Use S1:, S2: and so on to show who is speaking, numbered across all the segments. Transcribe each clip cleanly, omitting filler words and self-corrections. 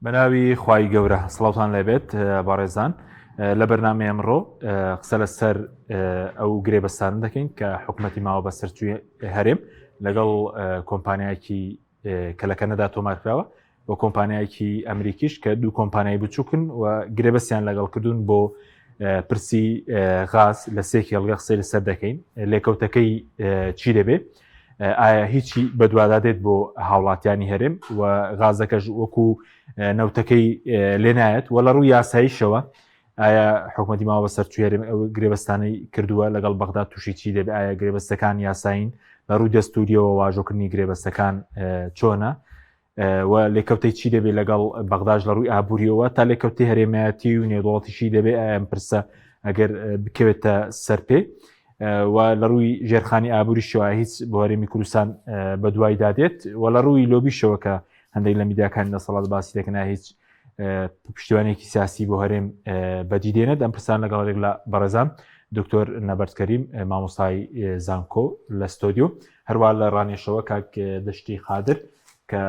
S1: بەناوی خوای گەورە سڵاوتان لێبێت بەڕێزان لە بەرنامەی ئەمڕۆ قسە لەسەر ئەو گرێبەستانە دەکەین کە حکوومەتی ماوە بەسەرچووی هەرێم لەگەڵ کۆمپانیایەکی کە لە کەنەدا تۆمارکراوە و کۆمپانیایەکی ئەمریکیش کە دوو کۆمپانیای بچووکن و گرێبەستیان لەگەڵ کردوون بۆ پرسی غاز لە سێ کێڵگە قسەی لەسەر دەکەین لێکەوتەکەی چی دەبێت ئایا هیچی بەدوادا دێت بۆ هاوڵاتیانی هەرێم و غازەکەش وەکو نەوتەکەی لێنایەت و لە ڕووی یاساییشەوە ئایا حکوومەتی ماوە بەسەرچووی هەرێم ئەو گرێبەستانەی کردووە لەگەڵ بەغدا تووشی چی دەبێت ئایا گرێبەستەکان یاسایین لە ڕووی دەستوریەوە واژۆکردنی گرێبەستەکان چۆنە و لێکەوتەی چی دەبێت لەگەڵ بەغداش لە ڕووی ئابووریەوە تا لێکەوتی هەرێمایەتی و نێودەوڵەتیشی دەبێت ئەم پرسە ئەگەر بکەوێتە سەر پێ و لە ڕووی ژێرخانی ئابووریشەوە هیچ بۆ هەرێمی کوردستان بە دوایدا دێت و لە ڕووی لۆبیشەوە کە هەندێک لە میدیاکانی دەسەڵات باسی دەکەن هیچ پشتیوانێکی سیاسی بۆ هەرێم بەدی دێنێت ئەم پرسان لەگەڵ رێک لە بەڕێزان دکتۆر نەبەرد کەریم مامۆستای زانکۆ لە ستۆدیۆ هەروە لە ڕانێشەوە کاک دەشتی قادر کە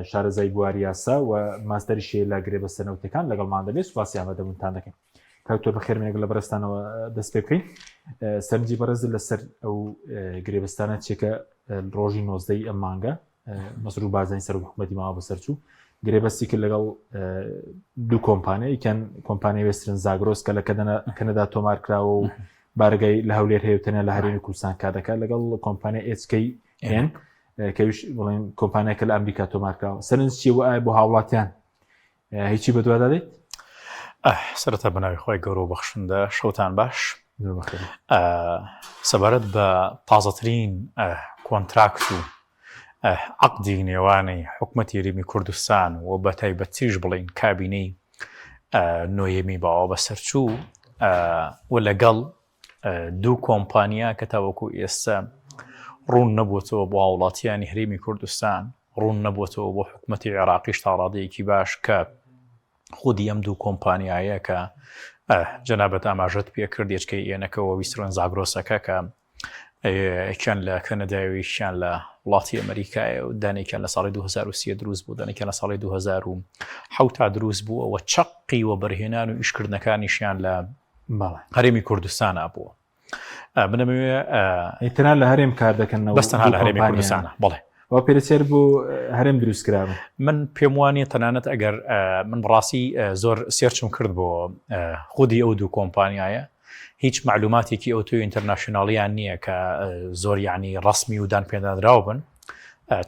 S1: شارەزای بواری یاسا و ماستەریشی لە گرێبەستە نەوتەکان لەگەڵمان دەبێت سوپاسی ئامادەبوونتان دەکەین کاک تۆ بەخێرمێک لە بەڕێزتانەوە دەست پێ بکەین سەرنجی بەڕێز لەسەر ئەو گرێبەستانە چێکە ڕۆژی نۆزدەی ئەم مانگە مەسرور بارزانی سەرۆک حکوومەتی ماوە بەسەرچوو گرێبەستی کرد لەگەڵ دوو کۆمپانیا یکیان کۆمپانیای وێسترن زاگرۆس کە لە کەنەدا تۆمار کراوە و بارگای لە هەولێر هەیە و تەنیا لە هەرێمی کوردستان کار دەکات لەگەڵ کۆمپانیا HKN کەویش بڵێن کۆمپانیاکە لە ئەمریکا تۆمار کراوە سەرنج چیە وە ئایا بۆ هاوڵاتیان هیچی بەدوادا دێت؟
S2: سەرەتا بەناوی خۆی گەورە و بەخشندە شەوتان باش سەبارەت بە تازەترین کۆنتراکت و عقدی نێوانی حکومەتی هەرێمی کوردستان و بە تایبەتیش بڵین کابینەی نۆیەمی باوە بەسەرچوو و لەگەڵ دوو کۆمپانیا کە تاوەکو ئێستا ڕوون نەبووتەوە بۆ هاوڵاتیانی هەرێمی کوردستان ڕوون نەبووتەوە بۆ حکومەتی عێراقیش تا ڕادەیەکی باش کە خودی ئەم دوو کۆمپانیایە کە جەنابەت ئاماژەت پێکرد HKN ەکەوە ویسترۆن زاگرۆسەکە کە یەکیان لە کەنەدای و یەکیان لە وڵاتی ئەمریکایە و دانێکیان لە ساڵی 2023 دروست بوو دانێکیان لە ساڵی 2007 دروست بووە و چەقی وەبەرهێنان و ئیشکردنەکانیشیان لە هەرێمی کوردستانا بووە من ئەمەوێ
S1: تەنها لە هەرێم کار دەکەن
S2: بەس تەنها لە هەرێمی کوردستانە بەڵێ
S1: وا پێدەچێت بۆ هەرێم دروست کرابن
S2: من پێم وانە تەنانەت ئەگەر من بەڕاستی زۆر search م کرد بۆ خودی ئەو دوو کۆمپانیایە هیچ معلوماتێکی ئەو تۆی international یان نییە کە زۆر یعنی ڕسمی و دان پێدانراو بن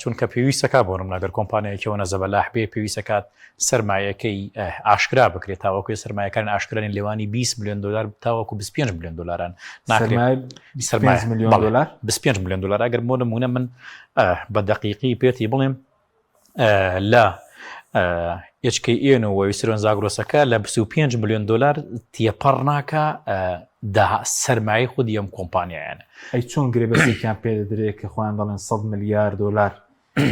S2: چونکە پێویستەکە بۆ نمونە گەر کۆمپانیایەکەوە نەزەبەلاح بێ پێویستەکات سرمایەکەی ئاشکرا بکرێت تاوەکو سرمایەکان ئاشکرانی لێوانی 20 میلیۆن دلار تاوەکو 25 میلیۆن دلاران
S1: ناکرێت میلیۆن دلار
S2: 25 میلیۆن دلار ئەگەر بۆ نمونە من بە دقیقی پێتی بڵێم لە HKN و ویسترۆن زاگرۆسەکە لە 25 میلیۆن دلار تێپەڕ ناکە دا سەرمایەی خودی ئەم کۆمپانیایانە.
S1: ئەی چۆن گرێبەستێکیان پێ دەدرێ کە خۆیان دەڵێن سەد ملیار دۆلار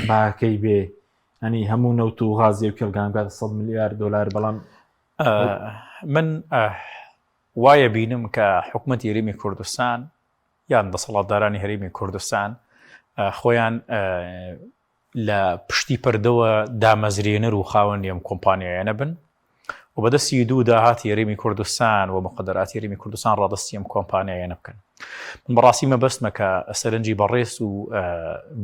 S1: باکەی بێ ئەنی هەموو نەوت و غازی و کێڵگان بگاتە سەد ملیار دۆلار بەڵام
S2: من وایە بینم کە حکومەتی هەرێمی کوردستان یان دەسەڵاتدارانی هەرێمی کوردستان خۆیان لە پشتی پەردەوە دامەزرێنەر و خاوەنی ئەم کۆمپانیایانە بن و بەدەستی دوو داهاتی هەرێمی کوردستان و مقدراتی هەرێمی کوردستان ڕادەستی ئەم کۆمپانیایانە بکەن من بەڕاستی مەبەستمە کە سەرنجی بەڕێز و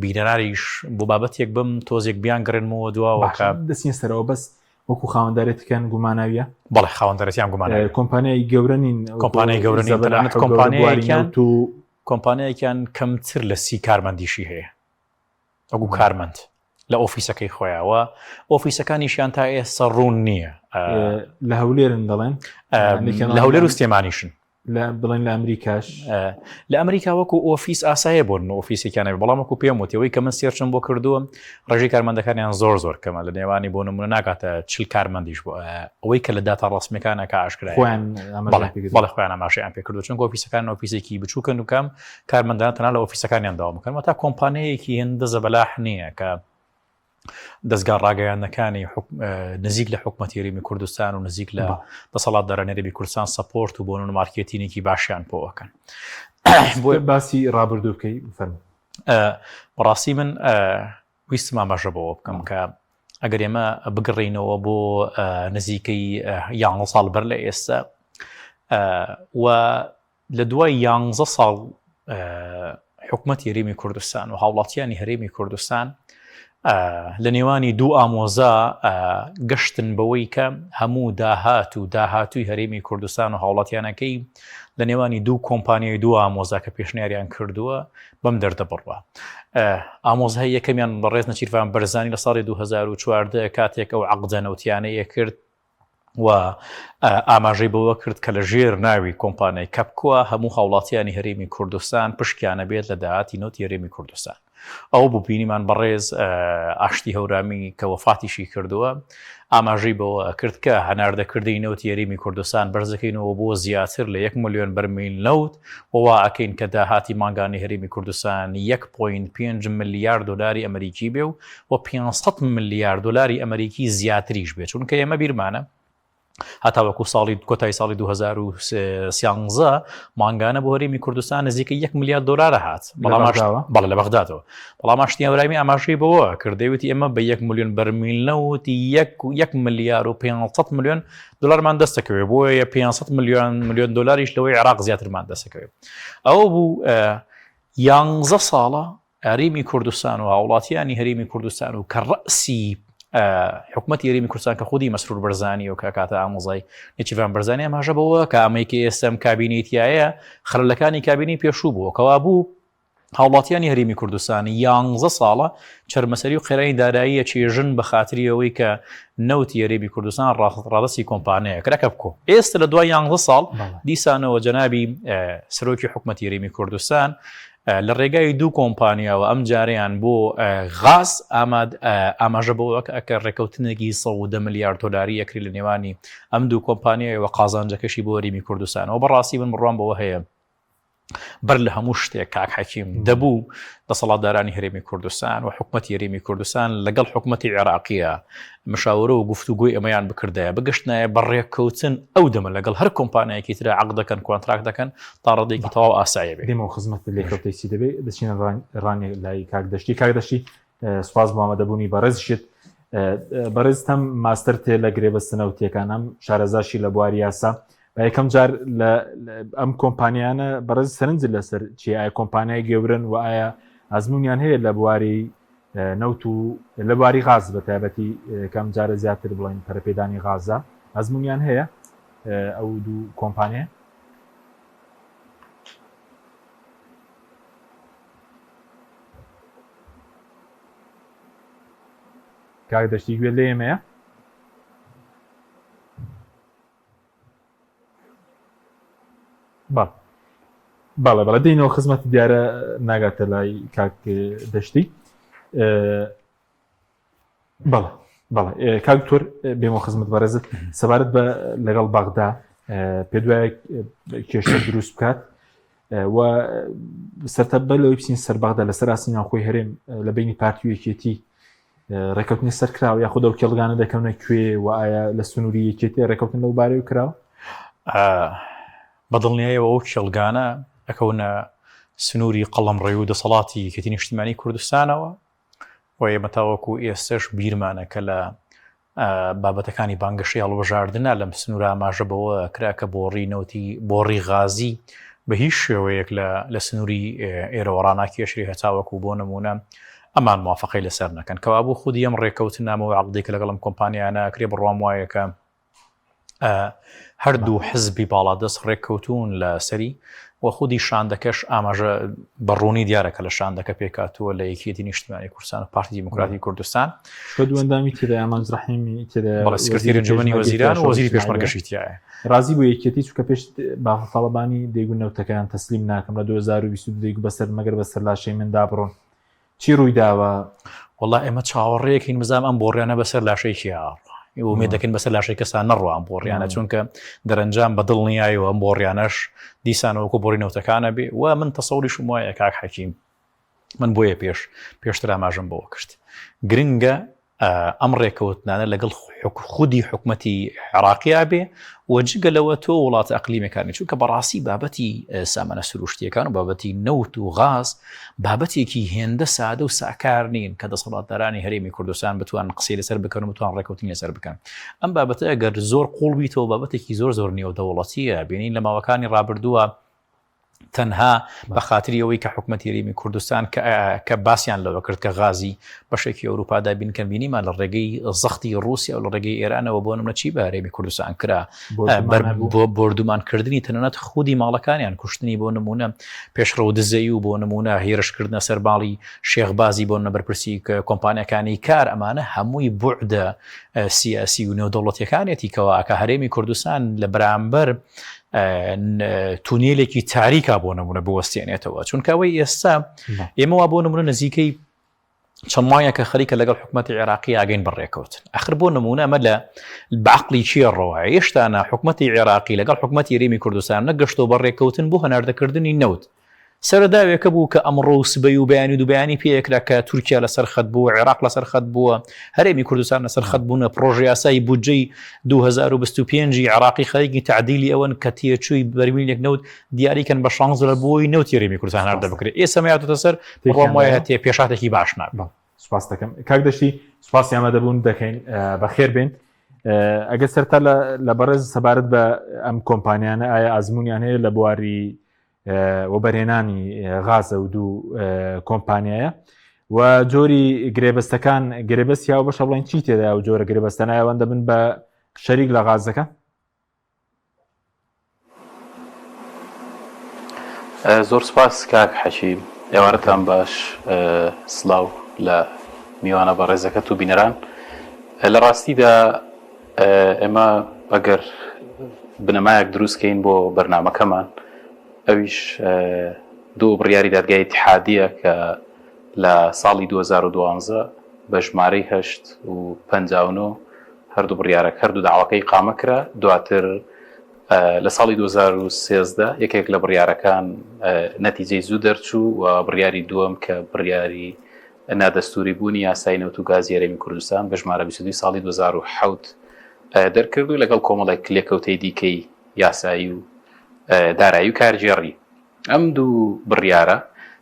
S2: بینەراریش بۆ بابەتێک بم تۆزێک بیان گەڕێنمەوە دواوە کە
S1: دەستین سەرەوە بەس وەکو خاوەندارێتیکان گوماناویە
S2: بەڵێ خاوەندارێتیان گوماناویە
S1: کۆمپانیای گەورە نین
S2: کۆمپانیای گەورە نین تەنانەت کۆمپانیایەکیان کۆمپانیایەکیان کەمتر لە سی کارمەندیشی هەیە وەکو کارمەند لە ئۆفیسەکەی خۆیاوە ئۆفیسەکانیشیان تا ئێستا ڕوون نییە
S1: لە هەولێرن دەڵێن
S2: لە هەولێر و سلێمانیشن
S1: لە بڵێن لە ئەمریکاش
S2: لە ئەمریکا وەکو ئۆفیس ئاسایە بۆن ئۆفیسێکیانە بەڵام وەکو پێم وتەوەی کە من search م بۆ کردووە ڕێژەی کارمەندەکانیان زۆر زۆر کەمە لە نێوانی بۆ نمونە ناکاتە چل کارمەندیش بۆ ئەوەی کە لە داتا ڕسمیەکانە کە ئاشکرا بەڵێ خۆیان ئاماژەیان پێکردو چونکە ئۆفیسەکان ئۆفیسێکی بچووکن و کەم کارمەندان تەنها لە ئۆفیسەکانیان داوام بکەن وتا کۆمپانیایەکی هێندە زەبەلاح نییە کە دەستگا ڕاگەیاندنەکانی نزیک لە حکومەتی هەرێمی کوردستان و نزیک لە دەسەڵاتدارانی هەرێمی کوردستان support و بۆن و مارکێتینێکی باشیان پۆەکەن
S1: بۆ باسی ڕابردوو بکەی فەرموو
S2: بەڕاستی من ویستم ئاماژە بەوە بکەم کە. ئەگەر ئێمە بگەڕێینەوە بۆ نزیکەی یانزە ساڵ بەر لە ئێستا و لە دوای یانزە ساڵ حکومەتی هەرێمی کوردستان و هاوڵاتیانی هەرێمی کوردستان لە نێوانی دوو ئامۆزا گەشتن بەوەی کە هەموو داهات و داهاتووی هەرێمی کوردستان و هاوڵاتیانەکەی لە نێوانی دوو کۆمپانیای دوو ئامۆزا کە پێشنیاریان کردووە بەم دەردە بڕوا. ئامۆزای یەکەمیان بەڕێز نەچیرڤان بەرزانی لە ساڵی 2014 کاتێک ئەو عەقدە نەوتیانەیە کرد و ئاماژەی بەوە کرد کە لە ژێر ناوی کۆمپانیای کەپکوە هەموو هاوڵاتیانی هەرێمی کوردستان پشکیانە بێت لە داهاتی نەوتی هەرێمی کوردستان. ئەوە بوو بینیمان بەڕێز ئاشتی هەورامی کە وەفاتیشی کردووە ئاماژەی بەوە کرد کە هەناردەکردنی نەوتی هەرێمی کوردستان بەرزەکەینەوە بۆ زیاتر لە یەک ملیۆن بەرمیل نەوت و وا ئەکەین کە داهاتی مانگانی هەرێمی کوردستان 1.5 ملیار دۆلاری ئەمریکی بێ و و 500 ملیار دۆلاری ئەمریکی زیاتریش بێ چونکە ئێمە بیرمانە هەتاوەکو ساڵی کۆتایی ساڵی 2013 مانگانە بۆ هەرێمی کوردستان نزیکە 1 ملیار دلار هات بەڵام بەڵێ لە بەغدادەوە بەڵام ئاشتی هەورامی ئاماژەی بەوە کردەوتی ئێمە بە 1 میلیۆن بەرمیل نەوتی 1 ملیار و 500 میلیۆن دلارمان دەستەکەوێت بۆیە 500 میلیۆن میلیۆن دلاریش لەوەی عێراق زیاترمان دەستەکەوێت ئەوە بوو یانزە ساڵە هەرێمی کوردستان و هاوڵاتیانی هەرێمی کوردستان و کە ڕەسی حکوومەتی هەرێمی کوردستان کە خودی مەسرور بەرزانی و کە کاتە ئامۆزای نێچیرڤان بەرزانی ئاماژە بەوە کە ئەمەی کە ئێستم کابینەی تایە خەلەکانی کابینەی پێشوو بووە کەوا بوو هاوڵاتیانی هەرێمی کوردستان یانزە ساڵە چەرمەسەری و قەیرانی داراییە چێژن بە خاتری ئەوەی کە نەوتی هەرێمی کوردستان ڕادەستی کۆمپانیایە کرا کە بکۆ ئێستا لە دوای یانزە ساڵ دیسانەوە جەنابی سەرۆکی حکوومەتی هەرێمی کوردستان لە ڕێگای دوو کۆمپانیاوە ئەم جارەیان بۆ غاز ئاماد ئاماژە بەوە کە ڕێکەوتنێکی 110 ملیار دۆلاری ئەکری لە نێوانی ئەم دوو کۆمپانیایەوە قازانجەکەشی بۆ هەرێمی کوردستانەوە بەڕاستی من بڕوام بەوە هەیە بەر لە هەموو شتێک کاک حەکیم دەبوو دەسەڵاتدارانی هەرێمی کوردستان و حکومەتی هەرێمی کوردستان لەگەڵ حکومەتی عێراقیە مشاورە و گفتوگۆی ئەمەیان بکردایە بگەشتنایە بە ڕێککەوتن ئەو دەمە لەگەڵ هەر کۆمپانیایەکی ترا عەقد دەکەن کۆنتراکت دەکەن تا ڕادەیەکی تەواو ئاسایی بێ.
S1: دێمەوە خزمەتت لێکەوتەی چی دەبێ دەچینە ڕانیە لای کاک دەشتی کاک دەشتی سوپاس بۆ ئامادەبوونی بەڕێزیشت بەڕێزت هەم ماستەر تێ لە گرێبەستە نەوتیەکان هەم شارەزاشی لە بواری یاسا بە یەکەم جار لە ئەم کۆمپانیانە بەڕێز سەرنج لەسەر چی ئایا کۆمپانیای گەورن و ئایا ئەزمونیان هەیە لە بواری نەوت و لە بواری غاز بە تایبەتی کەم جارە زیاتر بڵێن پەرەپێدانی غازە ئەزمونیان هەیە ئەو دوو کۆمپانیا؟ کاک دەشتی گوێت لە ئێمەیە؟ بەڵێ بەڵێ بەڵێ دێینەوە خزمەت دیارە ناگاتە لای کاک دەشتی بەڵێ بەڵێ کاک دکتۆر بێمەوە خزمەت بەڕێزت سەبارەت بە لەگەڵ بەغدا پێ دوایە کێشە دروست بکات و سەرتا بە لەوەی بچین سەر بەغدا لەسەر ئاستی ناوخۆی هەرێم لە بینی پارتی و یەکێتی ڕێککەوتنی سەر کراوە یاخود ئەو کێڵگانە دەکەونە کوێ و ئایا لە سنووری یەکێتی ڕێککەوتن لەو بارەیە کراوە؟
S2: بە دڵنیایەوە ئەو کێڵگانە ئەکەونە سنووری قەڵەمڕەوی و دەسەڵاتی یەکێتی نیشتیمانی کوردستانەوە و ئێمە تاوەکو ئێستەش بیرمانە کە لە بابەتەکانی بانگەشەی هەڵبژاردنە لەم سنوورە ئاماژە بەوە کرا کە بۆڕی نەوتی بۆڕی غازی بە هیچ شێوەیەک لە لە سنووری ئێرەوە ڕاناکێشری هەتاوەکو بۆ نمونە ئەمان موافقەی لەسەر نەکەن کەوابوو خودی ئەم ڕێکەوتنامە و عەقدێک لەگەڵم کۆمپانیانە کرێ بڕوام وایە کە هەردوو حزبی باڵادەست ڕێککەوتوون لە سەری و خودی شاندەکەش ئاماژە بە ڕوونی دیارە کە لە شاندەکە پێکاتووە لە یەکێتی نیشتمانی کوردستان و پارتی دیموکراتی کوردستان
S1: دوو ئەندامی تێدا ئامانج ڕەحیمی تێدا
S2: بەڵێ سکرتێری ئەنجومەنی وەزیران و وەزیری پێشمەرگەشی تیایە
S1: ڕازی بۆ یەکێتی چونکە پێش بافڵ تاڵەبانی دەیگوت نەوتەکەیان تەسلیم ناکەم لە 2022 دەیگوت بەسەر مەگەر بەسەر لاشەی مندا بڕۆن چی ڕووی داوە؟
S2: وەڵا ئێمە چاوەڕێکین بزانام ئەم بۆڕیانە بەسەر لاشەی کێ ئاڕوا ئومێد دەکەین بەسەر لاشەی کەسان نەڕوا ئەم بۆڕیانە چونکە دەرەنجام بە دڵنیایەوە ئەم بۆڕیانەش دیسانەوەکو بۆڕی نەوتەکانە بێ و من تەسەوریشم وایە کاک حەکیم من بۆیە پێش پێشتر ئاماژەم بەوە کرد گرنگە. ئەم ڕێکەوتنانە لەگەڵ خودی حکومەتی عێراقیا بێ و جگە لەوە تۆ وڵاتە ئەقلیمەکانی چونکە بەڕاستی بابەتی سامانە سروشتیەکان و بابەتی نەوت و غاز بابەتێکی هێندە سادە و ساکار نین کە دەسەڵاتدارانی هەرێمی کوردستان بتوان قسەی لەسەر بکەن و بتوان ڕێکەوتنی لەسەر بکەن ئەم بابەتە ئەگەر زۆر قوڵ بیتەوە بابەتێکی زۆر زۆر نێودەوڵەتیە بینین لە ماوەکانی ڕابردووە تەنها بە خاتری ئەوەی کە حکومەتی هەرێمی کوردستان کە باسیان لەوە کرد کە غازی بەشێکی ئەوروپا دابین کەن بینیمان لە ڕێگەی زەختی ڕووسیا و لە ڕێگەی ئێرانەوە بۆ نمونە چی بە هەرێمی کوردستان کرا بۆ بۆردومانکردنی تەنانەت خودی ماڵەکانیان کوشتنی بۆ نمونە پێشڕەو دزەی و بۆ نمونە هێرشکردنە سەر باڵی شێخبازی بۆ نمونە بەرپرسی کۆمپانیەکانی کار ئەمانە هەمووی بوعدە سیاسی و نێودەوڵەتیەکانێتی کەوا ئەکا هەرێمی کوردستان لە بەرامبەر تونێلێکی تاریکا بۆ نمونە بوەستێنێتەوە چونکە ئەوەی ئێستا ئێمە وا بۆ نمونە نزیکەی چەند مانگێکە خەریکە لەگەڵ حکوومەتی عێراقی ئاگەین بەڕێکەوتن ئەخر بۆ نمونە ئەمە لە بەعقلی چیە ڕەوە هێشتانە حکوومەتی عێراقی لەگەڵ حکوومەتی هەرێمی کوردستان نەگەشتەوە بە ڕێککەوتن بۆ هەناردەکردنی نەوت سەرەداوێکە بوو کە ئەمڕۆ و سبەی و بەیانی و دووبەیانی پێیەکرا کە تورکیا لەسەر خەت بووە، عێراق لەسەر خەت بووە، هەرێمی کوردستان لەسەر خەت بوونە، پڕۆژەیاسای بودجەی 2025 ی عێراقی خەریکی تەعدیلی ئەوەن کە تێچووی بەرمیلێک نەوت دیاری کەن بە 16 دۆلار بۆی نەوتی هەرێمی کوردستان هەناردە بکرێت. ئێستا مایەتەوە سەر بڕوام وایە تێ پێشهاتێکی باش نابێت.
S1: سپاس دەکەم کاک دەشتی سپاسی ئامادەبوون دەکەین بەخێر بێن ئەگەر سەرتا لە بەڕێز سەبارەت بە ئەم کۆمپانیانە ئایا ئازمونیان هەیە لە بواری وەبەرهێنانی غازە و دوو کۆمپانیایە و جۆری گرێبەستەکان گرێبەست یا بەشە بڵێن چی تێدا و جۆرە گرێبەستە نایوان دەبن بە شەریک لە غازەکە
S3: زۆر سپاس کاک حەکیم ئێوارەتان باش سلااو لە میوانە بەڕێزەکەت و بینەران لە ڕاستیدا ئێمە ئەگەر بنەمایەک دروست کەین بۆ بەرنامەکەمان ئەویش دوو بڕیاری دادگای ئیتحادیە کە لە ساڵی 2012 بە ژمارەی هەشت و 59 هەردوو بڕیارەک هەردوو داواکەی قامە کرا دواتر لە ساڵی 2013 یەکێک لە بڕیارەکان نەتیجەی زوو دەرچوو و بڕیاری دووەم کە بڕیاری نادەستووری بوونی یاسای نەوت و گازی هەرێمی کوردستان بە ژمارە 22 ساڵی 2007 دەرکرد و لەگەڵ کۆمەڵێک لێکەوتەی دیکەی یاسایی و دارایی و کارگێڕی. ئەم دوو بڕیارە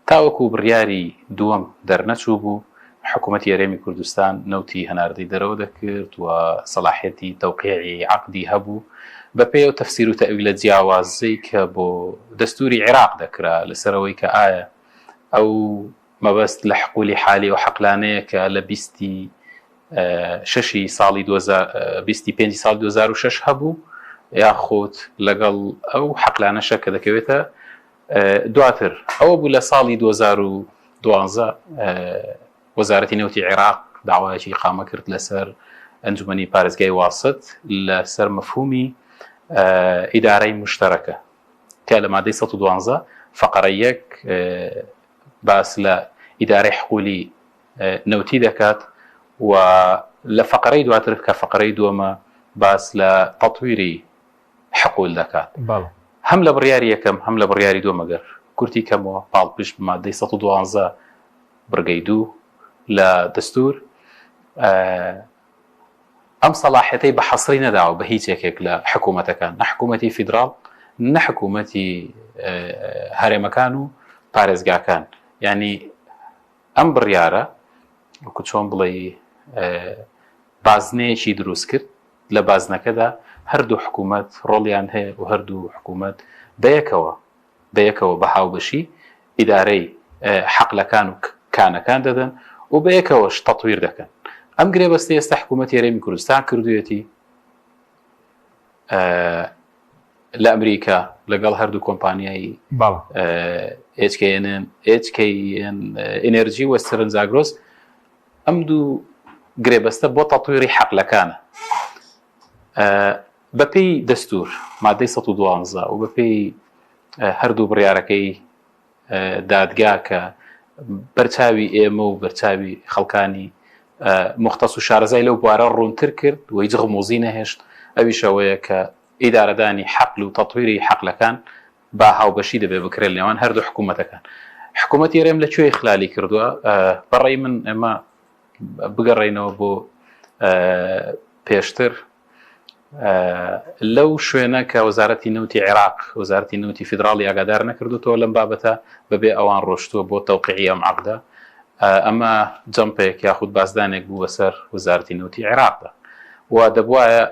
S3: تاوەکو بڕیاری دووەم دەرنەچوو بوو، حکوومەتی هەرێمی کوردستان نەوتی هەناردەی دەرەوە دەکرد و سەلاحیەتی تەوقیعی عەقدی هەبوو، بەپێی ئەو تەفسیر و تەئویلە جیاوازەی کە بۆ دەستووری عێراق دەکرا لەسەر ئەوەی کە ئایا ئەو مەبەست لە حقولی حالی ئەو حەقلانەیە کە لە بیستی شەشی ساڵی بیستی پێنجی ساڵی 2006 هەبوو یاخود لەگەڵ ئەو حەقلانەشە کە دەکەوێتە دواتر ئەوە بوو لە ساڵی 2012 وەزارەتی نەوتی عێراق داوایەکی قامە کرد لەسەر ئەنجومەنی پارێزگای واسط لەسەر مەفهومی ئیدارەی مشتەرەکە کە لە مادەی 112 فقرە یەک باس لە ئیدارەی حقولی نەوتی دەکات و لە فەقەرەی دواتر کە فەقەرەی دووەمە باس لە تەتویری حقول دەکات هەم لە بڕیاری یەکەم هەم لە بڕیاری دووەم ئەگەر کورتی کەمەوە پاڵپشت بە مادەی 112 بڕگەی دوو لە دەستور ئەم سەڵاحیەتەی بە حەسری نەداوە بە هیچ یەکێک لە حکوومەتەکان، نە حکوومەتی فیدراڵ، نە حکوومەتی هەرێمەکان و پارێزگاکان. یانی ئەم بڕیارە وەکو چۆن بڵێی بازنەیەکی دروست کرد، لە بازنەکەدا هەردوو حکوومەت ڕۆڵیان هەیە و هەردوو حکوومەت بەیەکەوە بەیەکەوە بە هاوبەشی ئیدارەی حەقلەکان و کانەکان دەدەن و بەیەکەوەش تەتویر دەکەن. ئەم گرێبەستەی ئێستا حکوومەتی هەرێمی کوردستان کردوویەتی لە ئەمریکا لەگەڵ هەردوو کۆمپانیای HKN HKN ئینێرجی و وێسترن زاگرۆس ئەم دوو گرێبەستە بۆ تەتویری حەقلەکانە. بەپێی دەستوور، مادەی 112 و بەپێی هەردوو بڕیارەکەی دادگا کە بەرچاوی ئێمە و بەرچاوی خەڵکانی موختەس و شارەزای لەو بوارە ڕوونتر کرد و هیچ غموزی نەهێشت، ئەویش ئەوەیە کە ئیدارەدانی حەقل و تەتویری حەقلەکان بە هاوبەشی دەبێ بکرێت لە نێوان هەردوو حکوومەتەکان. حکوومەتی هەرێم لە کوێ ئیخلالی کردووە؟ بە ڕەئی من ئێمە. بگەڕێینەوە بۆ پێشتر لەو شوێنە کە وەزارەتی نەوتی عێراق وەزارەتی نەوتی فیدراڵی ئاگادار نەکردوتەوە لەم بابەتە بەبێ ئەوان ڕۆشتووە بۆ تەوقیعی ئەم عەقدە ئەمە جەمپێک یاخود بازدانێک بوو بەسەر وەزارەتی نەوتی عێراقدا و دەبوایە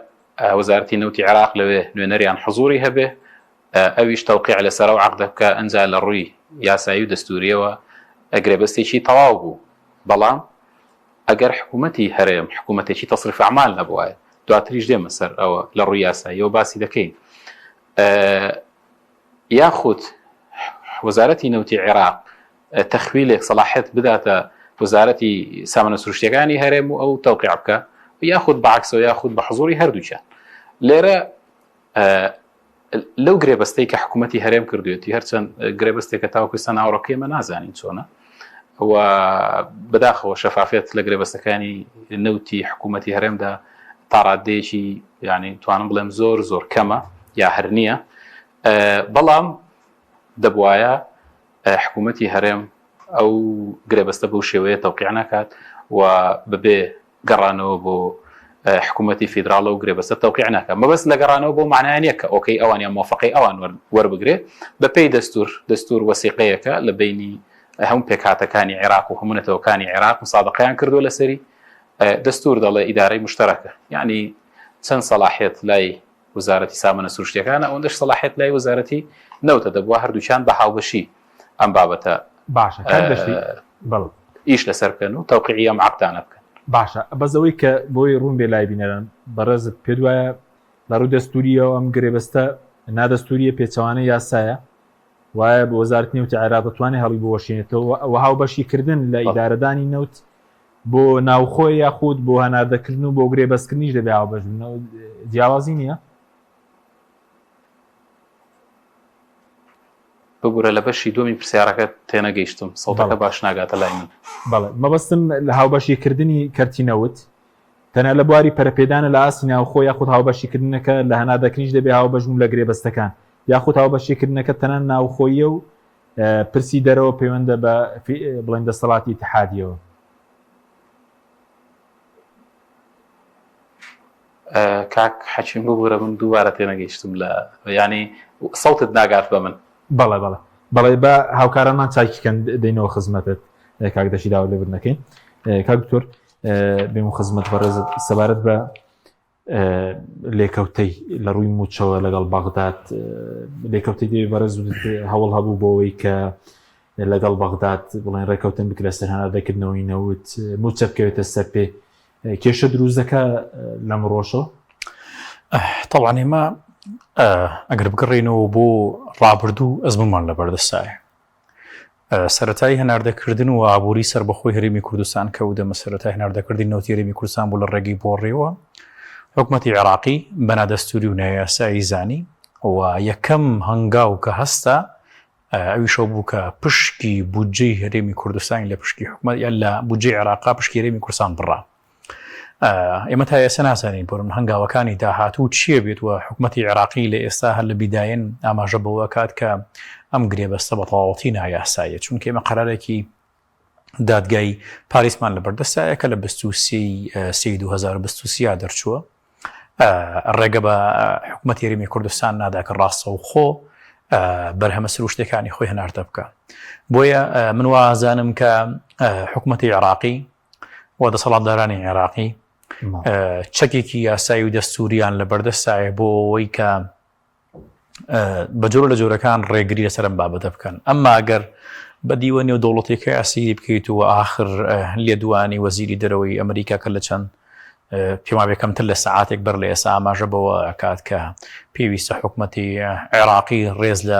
S3: وەزارەتی نەوتی عێراق لەوێ نوێنەریان حزوری هەبێ ئەویش تەوقیع لەسەر ئەو عەقدە بکا ئەنجا لە ڕووی یاسایی و دەستوورییەوە گرێبەستێکی تەواو بوو بەڵام ئەگەر حکوومەتی هەرێم حکوومەتێکی تەسریف ئەعمال نەبوایە دواتریش دێمە سەر ئەوە لە ڕووی یاساییەوە باسی دەکەین یاخود وەزارەتی نەوتی عێراق تەخویلێک سەڵاحێت بداتە وەزارەتی سامانە سروشتیەکانی هەرێم و ئەو تەوقیع بکە یاخود بەعکسەوە یاخود بە حزوری هەردووکیان لێرە لەو گرێبەستەی کە حکوومەتی هەرێم کردوێتی هەرچەند گرێبەستێکە تاوەکو ئێستا ناوەڕۆکەی ئێمە نازانین چۆنە و بەداخەوە شەفافێت لە گرێبەستەکانی نەوتی حکوومەتی هەرێمدا تاڕادەیەکی ینی توانم بڵێم زۆر زۆر کەمە یا هەر نییە بەڵام دەبواە حکوومەتی هەرێم ئەو گرێبەستە بەو شێوەیە تەوقیع نەکات و بەبێ گەڕانەوە بۆ حکوومەتی فیدراڵ و گرێبەستە تەوقیع ناکات. مەبەست لە گەڕانەوە بەو مانایە نییە کە ئۆکەی ئەوان یان مۆفەقەی ئەوان وەربگرێ. بەپێی دەستوور، دەستوور وەسیقەیەکە لە بەینی هەموو پێکهاتەکانی عێراق و هەموو نەتەوەکانی عێراق مسابەقەیان کردووە لەسەری. دەستوور دەڵێ ئیدارەی موشتەرەکە. یانی چەند سەڵاحیەت لای وەزارەتی سامانە سروشتییەکانە، ئەوەندەش سەڵاحیەت لای وەزارەتی نەوتە. دەبوا هەردووکیان بە هاوبەشی ئەم بابەتە
S1: باشە کاک دەشتی بەڵێ.
S3: ئیش لەسەر بکەن و تەوقیعی ئەم عەقدانە بکەن.
S1: باشە بەس ئەوەی کە بۆی ڕوون بێ لای بینەران بەڕێزت پێت وایە لە ڕووی دەستوورییەوە ئەم گرێبەستە نادەستوورییە پێچەوانەی یاسایە وایە بۆ وەزارەتی نەوتی عێراق دەتوانێت هەڵی بوەشێنێتەوە و هاوبەشیکردن لە ئیدارەدانی نەوت بۆ ناوخۆ یاخود بۆ هەناردەکردن و بۆ گرێبەستکردنیش دەبێ هاوبەش بن جیاوازی نییە؟
S3: ببورە لە بەشی دووەمی پرسیارەکەت تێنەگەیشتم سەوتەکە باش ناگاتە لای من.
S1: بەڵێ مەبەستم لە هاوبەشیکردنی کەرتی نەوت تەنها لە بواری پەرەپێدانە لە ئاستی ناوخۆ یاخود هاوبەشیکردنەکە لە هەناردەکردنیش دەبێ هاوبەش بوون لە گرێبەستەکان یاخود هاوبەشیکردنەکە تەنها ناوخۆییە و پرسی دەرەوە پەیوەندە بە بڵێن دەسەڵاتی ئیتحادیەوە.
S3: کاک حەکیم ببورە من دووبارە تێنەگەیشتم لە یانی سەوتت ناگات بە من.
S1: بەڵێ بەڵێ بەڵێ بە هاوکارانمان چاکی کەن دەینەوە خزمەتت کاک دەشی داوا لێبوردن دەکەین کاک دکتۆر بێم و خزمەت بەڕێزت سەبارەت بە لێکەوتەی لە ڕووی موچەوە لەگەڵ بەغداد لێکەوتەی دەوێ بەڕێز هەوڵ هەبوو بۆەوەی کە لەگەڵ بەغداد بڵێن ڕێکەوتن بکرێت سەر هەناردەکردنەوەی نەوت موچە بکەوێتە سەر پێ کێشە دروست دەکا لەم ڕۆژەوە؟
S2: تەوان ئێمە ئەگەر بگەڕێینەوە بۆ ڕابردوو ئەزمونمان لە بەردەستایە سەتای هەناردەکردن و ئابووری سەربەخۆی هەرێمی کوردستان کە ودەمە سەرەتای هەناردەکردنی نەوتی هەرێمی کوردستان بوو لە ڕێگەی بۆڕیەوە حکومەتی عێراقی بە نادەستوری و نایاسایی زانی و یەکەم هەنگاو کە هەستا ئەویش ئەو بوو کە پشکی بودجەی هەرێمی کوردستانی لە پشکی حکومەت یان لە بودجەی عێراقا پشکی هەرێمی کوردستان بڕا. ئێمە تا ئێستا نازانین بۆ من هەنگاوەکانی داهاتوو چییە بێت و حکومەتی عێراقی لە ئێستا هەر لە بیدایەن ئاماژە بەوە کات کە ئەم گرێبەستە بە تەواوەتی نایاساییە چونکە ئێمە قەرارێکی دادگای پاریسمان لە بەردەستایە کە لە 23 سی 2023 دەرچووە ڕێگە بە حکومەتی هەرێمی کوردستان نادا کە ڕاستەوخۆ بەرهەمە سروشتەکانی خۆی هەناردە بکە بۆیە من وازانم کە حکومەتی عێراقی و دەسەڵاتدارانی عێراقی چەکێکی یاسایی و دەستوریان لە بەردەستایە بۆ ئەوەی کە بە جۆرە لە جۆرەکان ڕێگری لەسەر ئەم بابەتە بکەن ئەمما ئەگەر بە دیوە نێودەوڵەتیەکە سەیری بکەیت و ئاخر لێدوانی وەزیری دەرەوەی ئەمریکا کە لە چەند پێما بێ کەمتر لە سەعاتێک بەر لە ئێستا ئاماژە بەوە ئەکات کە پێویستە حکومەتی عێراقی ڕێز لە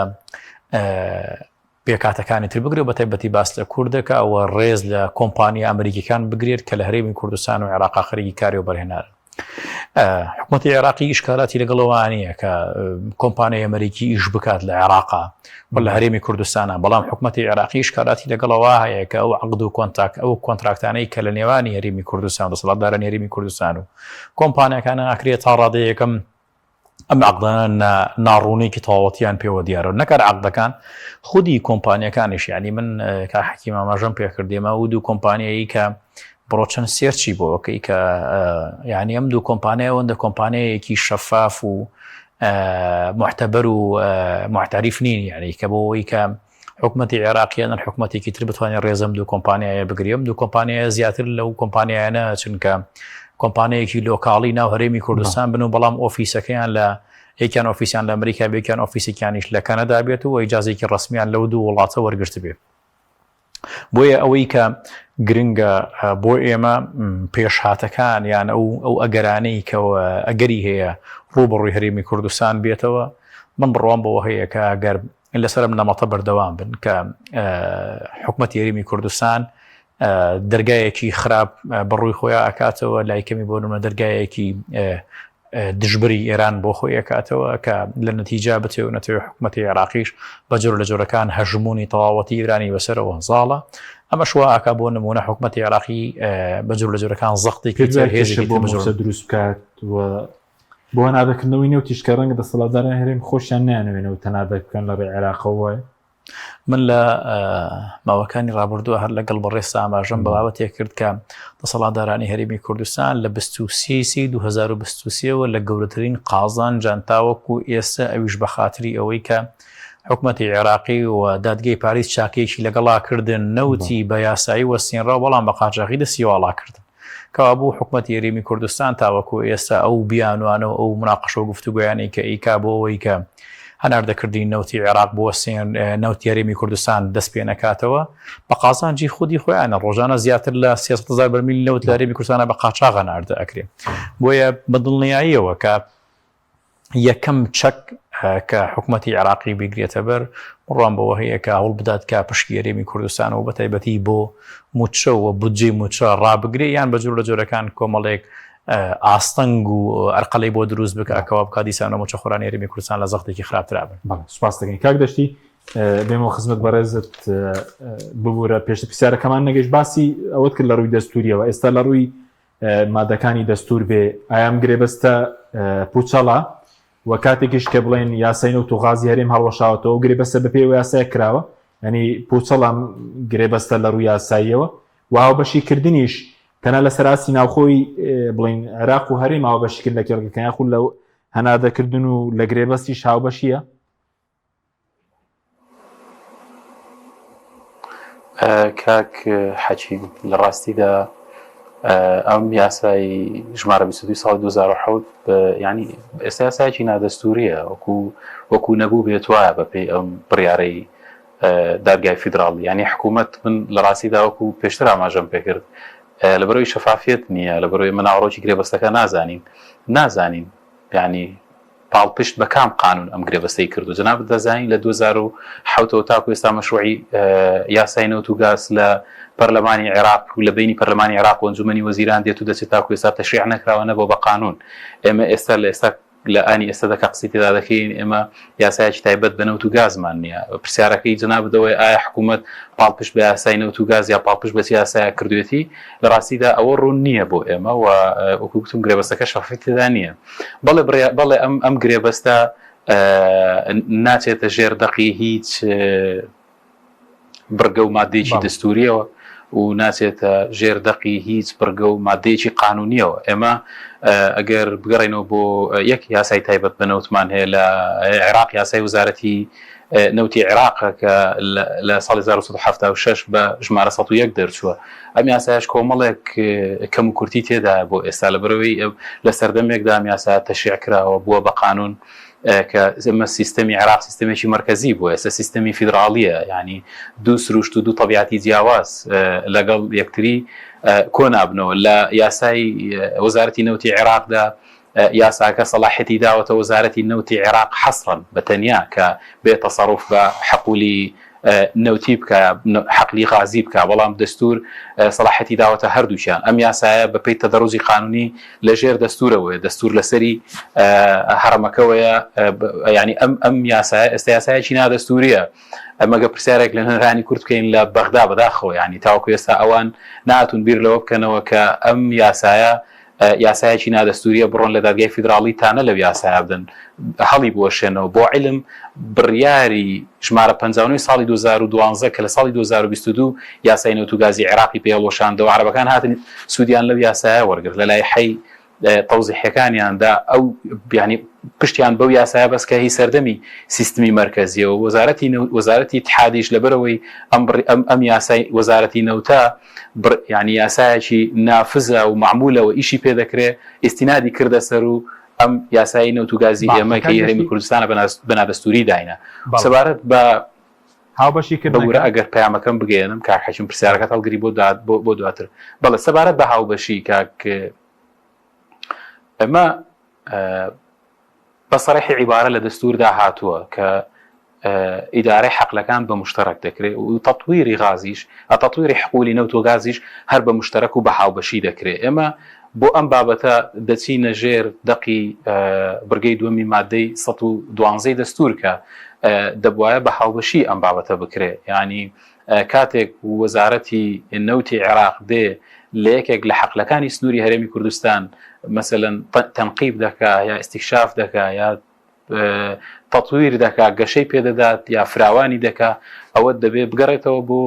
S2: پێکهاتەکانی تر بگرێت، بەتایبەتی باس لە کورد دەکا و ڕێز لە کۆمپانیا ئەمریکیەکان بگرێت کە لە هەرێمی کوردستان و عێراقا خەریکی کاری وەبەرهێنانن. حکومەتی عێراقی ئیشکالاتی لەگەڵەوە نییە کە کۆمپانیای ئەمریکی ئیش بکات لە عێراقا و لە هەرێمی کوردستانە، بەڵام حکومەتی عێراقی ئیشکالاتی لەگەڵەوە هەیە کە ئەو عەقد و کۆنتاک ئەو کۆنتراکتانەی کە لە نێوانی هەرێمی کوردستان دەسەڵاتدارانی هەرێمی کوردستان و کۆمپانیاکانە ئەکرێت تا ڕادەیەکەم ئەم عەقدانە ناڕوونیەکی تەواوەتیان پێوە دیارە نەک هەر عەقدەکان خودی کۆمپانیەکانیش یعنی من کاک حەکیم ئاماژەم پێکرد ئێمە و دوو کۆمپانیایی کە بڕۆ چەند search ی بۆ ئەکەی کە یعنی ئەم دوو کۆمپانیا ئەوەندە کۆمپانیایەکی شەفاف و معتەبەر و معتەریف نین یعنی کە بۆ ئەوەی کە حکومەتی عێراقیان یان حکومەتێکی تر بتوانێت ڕێزم دوو کۆمپانیایە بگرێم دوو کۆمپانیایە زیاتر لەو کۆمپانیایانە چونکە کۆمپانیایەکی local ی ناو هەرێمی کوردستان بن و بەڵام ئۆفیسەکەیان لە یەکیان ئۆفیسیان لە ئەمریکا بێکیان ئۆفیسێکیانیش لە کەنەدا بێت و ئیجازێکی ڕسمیان لەو دوو وڵاتە وەرگرت بێ. بۆیە ئەوەی کە گرنگە بۆ ئێمە پێشهاتەکان یان ئەو ئەو ئەگەرانەی کە ئەگەری هەیە ڕووبەڕووی هەرێمی کوردستان بێتەوە من بڕوام بەوە هەیە کە ئەگەر لەسەر ئەم نەمەتە بەردەوام بن کە حکومەتی هەرێمی کوردستان دەرگایەکی خراپ بەڕووی خۆیان ئەکاتەوە لای کەمی بۆ نمونە دەرگایەکی دژبەری ئێران بۆ خۆی ئەکاتەوە کە لە نەتیجا بچێ و نەتەوێ حکومەتی عێراقیش بە جۆر لە جۆرەکان هەژموونی تەواوەتی ئێرانی بەسەرەوە زاڵە ئەمەش وا ئاکا بۆ نمونە حکومەتی عێراقی بە جۆر لە جۆرەکان زەختێکی تر هێزێکی
S1: بۆ مووچە دروست بکات و بۆ هەناردەکردنەوەی نەوتیش کە ڕەنگە دەسەڵاتدارانی هەرێم خۆشیان نەیانەوێنەوە تەنادە بکەن لە ڕێی عێراقەوە
S2: من لە ماوەکانی ڕابردووە هەر لەگەڵ بەڕێز ئاماژەم بە بابەتێک کرد کە دەسەڵاتدارانی هەرێمی کوردستان لە 23 2023ەوە لە گەورەترین قازانجان تاوەکو ئێستا ئەویش بە خاتری ئەوەی کە حکومەتی عێراقی و دادگەی پاریس چاکەیەکی لەگەڵا کردن نەوتی بە یاسایی وەستێنرا بەڵام بە قاچاخی دەستی واڵا کردن. کەوابوو حکومەتی هەرێمی کوردستان تاوەکو ئێستا ئەو بیانوانە و ئەو مناقشە و گفتوگۆیانەی کە ئەیکا بۆ ئەوەی کە هەناردەکردنی نەوتی عێراق بوەستێن نەوتی هەرێمی کوردستان دەست پێ نەکاتەوە بە قازانجی خودی خۆیانە ڕۆژانە زیاتر لە 300 هەزار بەرمیل نەوت لە هەرێمی کوردستانە بە قاچاغ هەناردە ئەکرێ بۆیە بە دڵنیاییەوە کە یەکەم چەک کە حکومەتی عێراقی بیگرێتە بەر، بڕوام بەوە هەیە کە هەوڵ بدات کە پشکی هەرێمی کوردستان و بەتایبەتی بۆ مووچە و بودجەی مووچە ڕابگرێ یان بە جۆر لە جۆرەکان کۆمەڵێک ئاستەنگ و ئەرقەلەی بۆ دروست بکە کەوا بکات دیسانەوە مووچەخۆرانی هەرێمی کوردستان لە زەختێکی خراپترا بن.
S1: بەڵێ سوپاس دەکەین کاک دەشتی بێمەوە خزمەت بەڕێزت ببوورە پێشتر پرسیارەکەمان نەگەیشت باسی ئەوەت کرد لە ڕووی دەستوریەوە ئێستا لە ڕووی مادەکانی دەستور بێ ئایا ئەم گرێبەستە پوچەڵە و کاتێکیش کە بڵێن یاسای نەوت و غازی هەرێم هەڵوەشاوەتەوە گرێبەستە بەپێی ئەو یاسایە کراوە ینی پوچەڵە ئەم گرێبەستە لە ڕووی یاساییەوە و هاوبەشیکردنیش تەنها لەسەر ئاستی ناوخۆی بڵین عێراق و هەرێم هاوبەشیکردن لە کێڵگەکان یاخود لە هەناردەکردن و لە گرێبەستیش هاوبەشیە
S3: کاک حەکیم لە ڕاستیدا ئەم یاسای ژمارە 22 ساڵی 2007 ینی ئێستا یاسایەکی نادەستوریە وەکو وەکو نەبوو بێت وایە بەپێی ئەم بڕیارەی دادگای فیدراڵی ینی حکوومەت من لە ڕاستیدا وەکو پێشتر ئاماژەم پێکرد لەبەرەوەی شەفافیت نییە لەبەرەوەی ئێمە ناوەڕۆکی گرێبەستەکە نازانین نازانین یانی پاڵپشت بە کام قانون ئەم گرێبەستەی کردووە؟ جەنابت دەزانی لە 2007 ەوە تاکو ئێستا مەشروعی یاسای نەوت و گاز لە پەرلەمانی عێراق و لە بەینی پەرلەمانی عێراق و ئەنجومەنی وەزیران دێت و دەچێت تاکو ئێستا تەشریع نەکراوە نەبووە بە قانون. ئێمە ئێستا لە ئێستا لە ئانی ئێستادا کە قسەی تێدا دەکەین ئێمە یاسایەکی تایبەت بە نەوت و گازمان نییە. پرسیارەکەی جەنابت ئەوەیە ئایا حکوومەت پاڵپشت بە یاسای نەوت و گاز یا پاڵپشت بە چ یاسایەک کردوێتی؟ لە ڕاستیدا ئەوە ڕوون نییە بۆ ئێمە و وەکو گوتم گرێبەستەکە شەفافیەتی تێدا نییە. بەڵێ بڕیا بەڵێ ئەم ئەم گرێبەستە ناچێتە ژێر دەقی هیچ بڕگە و مادەیەکی دەستوریەوە و ناچێتە ژێر دەقی هیچ بڕگە و مادەیەکی قانونیەوە ئێمە ئەگەر بگەڕێنەوە بۆ یەک یاسای تایبەت بە نەوتمان هەیە لە عێراق یاسای وەزارەتی نەوتی عێراق کە لە ساڵی 1976 بە ژمارە 101 دەرچووە ئەم یاسایەش کۆمەڵێک کەم و کورتی تێدایە بۆ ئێستا لەبەرئەوەی لە سەردەمێکدا ئەم یاسایە تەشریع کراوە بووە بە قانون کە ئێمە سیستەمی عێراق سیستەمێکی مەرکەزی بووە ئێستا سیستەمی فیدراڵیە یعنی دوو سروشت و دوو تەبیعەتی جیاواز لەگەڵ یەکتری کۆ نابنەوە لە یاسای وەزارەتی نەوتی عێراقدا یاساکە سەڵاحیەتی داوەتە وەزارەتی نەوتی عێراق حەسرەن بە تەنیا کە بێ تەسەروف بە حقولی نەوتی بکا حەقلی غازی بکا بەڵام دەستور سەڵاحیەتی داوەتە هەردووکیان ئەم یاسایە بە پێی تەدەڕوجی قانونی لە ژێر دەستورەوەیە دەستور لەسەری هەڕەمەکەوەیە یعنی ئەم ئەم یاسایە ئێستا یاسایەکی نادەستوریە ئەمەگە پرسیارێک لە نوێنەرانی کورد بکەین لە بەغدا بەداخەوە یعنی تاوەکو ئێستا ئەوان ناتون بیر لەوە بکەنەوە کە ئەم یاسایە. یاسایەکی نادەستوریە بڕۆن لە دادگای فیدراڵی تانە لەو یاسایە بدەن هەڵی بوەشێنەوە بۆ عیلم بڕیاری ژمارە 59 ساڵی 2012 کە لە ساڵی 2022 یاسای نەوت و گازی عێراقی پێ هەڵوەشاندەوە عەرەبەکان هاتن سوودیان لەو یاسایە وەرگرت لە لایحەی تەوزیحەکانیاندا ئەو یانی پشتیان بەو یاسایە بەس کە هی سەردەمی سیستمی مەرکەزیەوە وەزارەتی وەزارەتی اتحادیش لەبەرەوەی ئەم ئەم ئەم یاسای وەزارەتی نەوتە یانی یاسایەکی نافزە و مەعمولە و ئیشی پێ دەکرێ ئیستینادی کردە سەر و ئەم یاسایی نەوت و گازی ئێمە کە هەرێمی کوردستانە بە نادەستوری داینا سەبارەت بە
S1: هاوبەشی
S3: کردنەکە ئەگەر پەیامەکەم بگەیەنم کاک حەکیم پرسیارەکەت هەڵگری بۆ بۆ دواتر بەڵێ سەبارەت بە هاوبەشی کاک ئەمە بە سەرحی عیبارە لە دەستوردا هاتووە کە ئیدارەی حەقلەکان بە مشتەرەک دەکرێت و تەتویری غازیش تەتویری حقولی نەوت و گازیش هەر بە مشتەرەک و بە هاوبەشی دەکرێت ئێمە بۆ ئەم بابەتە دەچینە ژێر دەقی بڕگەی دووەمی مادەی 112 دەستور کە دەبواە بە هاوبەشی ئەم بابەتە بکرێ ینی کاتێک وەزارەتی نەوتی عێراق دێ لە یەکێک لە حەقلەکانی سنووری هەرێمی کوردستان مەسەلەن تەنقیب دەکا یا ئیستیکشاف دەکا یا تەتویر دەکا گەشەی پێدەدات یا فراوانی دەکا ئەوە دەبێ بگەڕێتەوە بۆ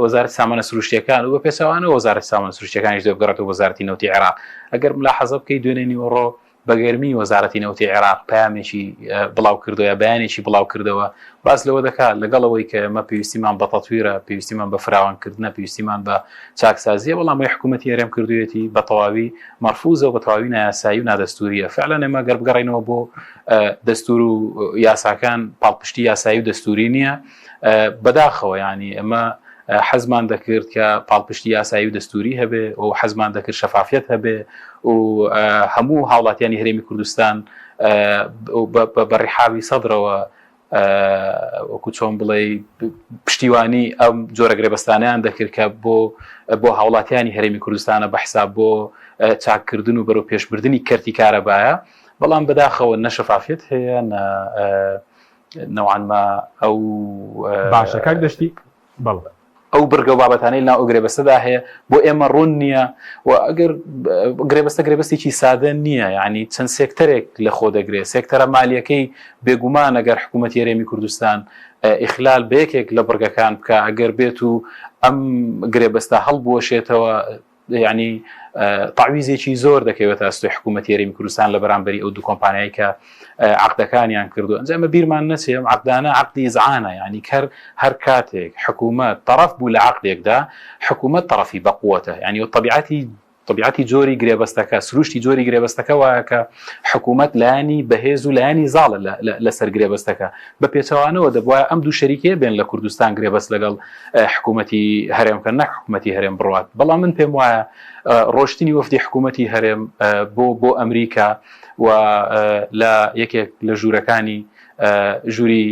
S3: وەزارەتی سامانە سروشتیەکان و بە پێچەوانەوە وەزارەتی سامانە سروشتیەکانیش دەبێ بگەڕێتەوە وەزارەتی نەوتی عێراق ئەگەر ملاحەزە بکەی دوێنێ نیوەڕۆ بە گەرمی وەزارەتی نەوتی عێراق پەیامێکی بڵاو کردەوە یا بەیانێکی بڵاو کردەوە باس لەوە دەکات لەگەڵ ئەوەی کە ئێمە پێویستیمان بە تەتویرە پێویستیمان بە فراوانکردنە پێویستیمان بە چاکسازیە بەڵام ئەوەی حکوومەتی هەرێم کردوویەتی بە تەواوی مەرفوزە و بە تەواوی نایاسایی و نادەستوریە فعلا ئێمە گەر بگەڕێینەوە بۆ دەستور و یاساکان پاڵپشتی یاسایی و دەستوری نییە بەداخەوە ینی ئەمە حەزمان دەکرد کە پاڵپشتی یاسایی و دەستوری هەبێ و حەزمان دەکرد شەفافیەت هەبێ و هەموو هاوڵاتیانی هەرێمی کوردستان بە ڕیحاوی سەدرەوە وەکو چۆن بڵێ پشتیوانی ئەم جۆرە گرێبەستانیان دەکرد کە بۆ بۆ هاوڵاتیانی هەرێمی کوردستانە بە حساب بۆ چاککردن و بەرەو پێشبردننی کەرتی کارەبایە بەڵام بەداخەوە نە شەفافیەت هەیە نە نەوعەن ما ئەو
S1: باشە کاک دەشتی بەڵێ.
S3: ئەو بڕگە و بابەتانەی لەناو ئەو گرێبەستەدا هەیە بۆ ئێمە ڕوون نییە و ئەگەر گرێبەستە گرێبەستێکی سادە نییە یعنی چەند سێکتەرێک لە خۆ دەگرێت سێکتەرە مالیەکەی بێگومان ئەگەر حکوومەتی هەرێمی کوردستان ئیخلال بە یەکێک لە بڕگەکان بکە ئەگەر بێت و ئەم گرێبەستە هەڵبوەشێتەوە یانی تەعویزێکی زۆر دەکەوێتە ئەستۆی حکوومەتی هەرێمی کوردستان لە بەرامبەری ئەو دوو کۆمپانیای کە عەقدەکانیان کردو ئەنجا ئەمە بیرمان نەچێ ئەم عەقدانە عەقدی ئیزعانە یانی کەر هەر کاتێک حکوومەت تەڕەف بوو لە عەقدێکدا حکوومەت تەڕەفی بەقوەتە یانی و تەبیعەتی طبیعەتی جۆری گرێبەستەکە سروشتی جۆری گرێبەستەکە وایە کە حکوومەت لایەنی بەهێز و لایەنی زاڵە لەسەر گرێبەستەکە بە پێچەوانەوە دەبوایە ئەم دوو شەریکەیە بێن لە کوردستان گرێبەست لەگەڵ حکوومەتی هەرێم بکەن نەک حکوومەتی هەرێم بڕوات بەڵام من پێم وایە ڕۆشتنی وەفدی حکوومەتی هەرێم بۆ بۆ ئەمریکا و لە یەکێک لە ژوورەکانی ژووری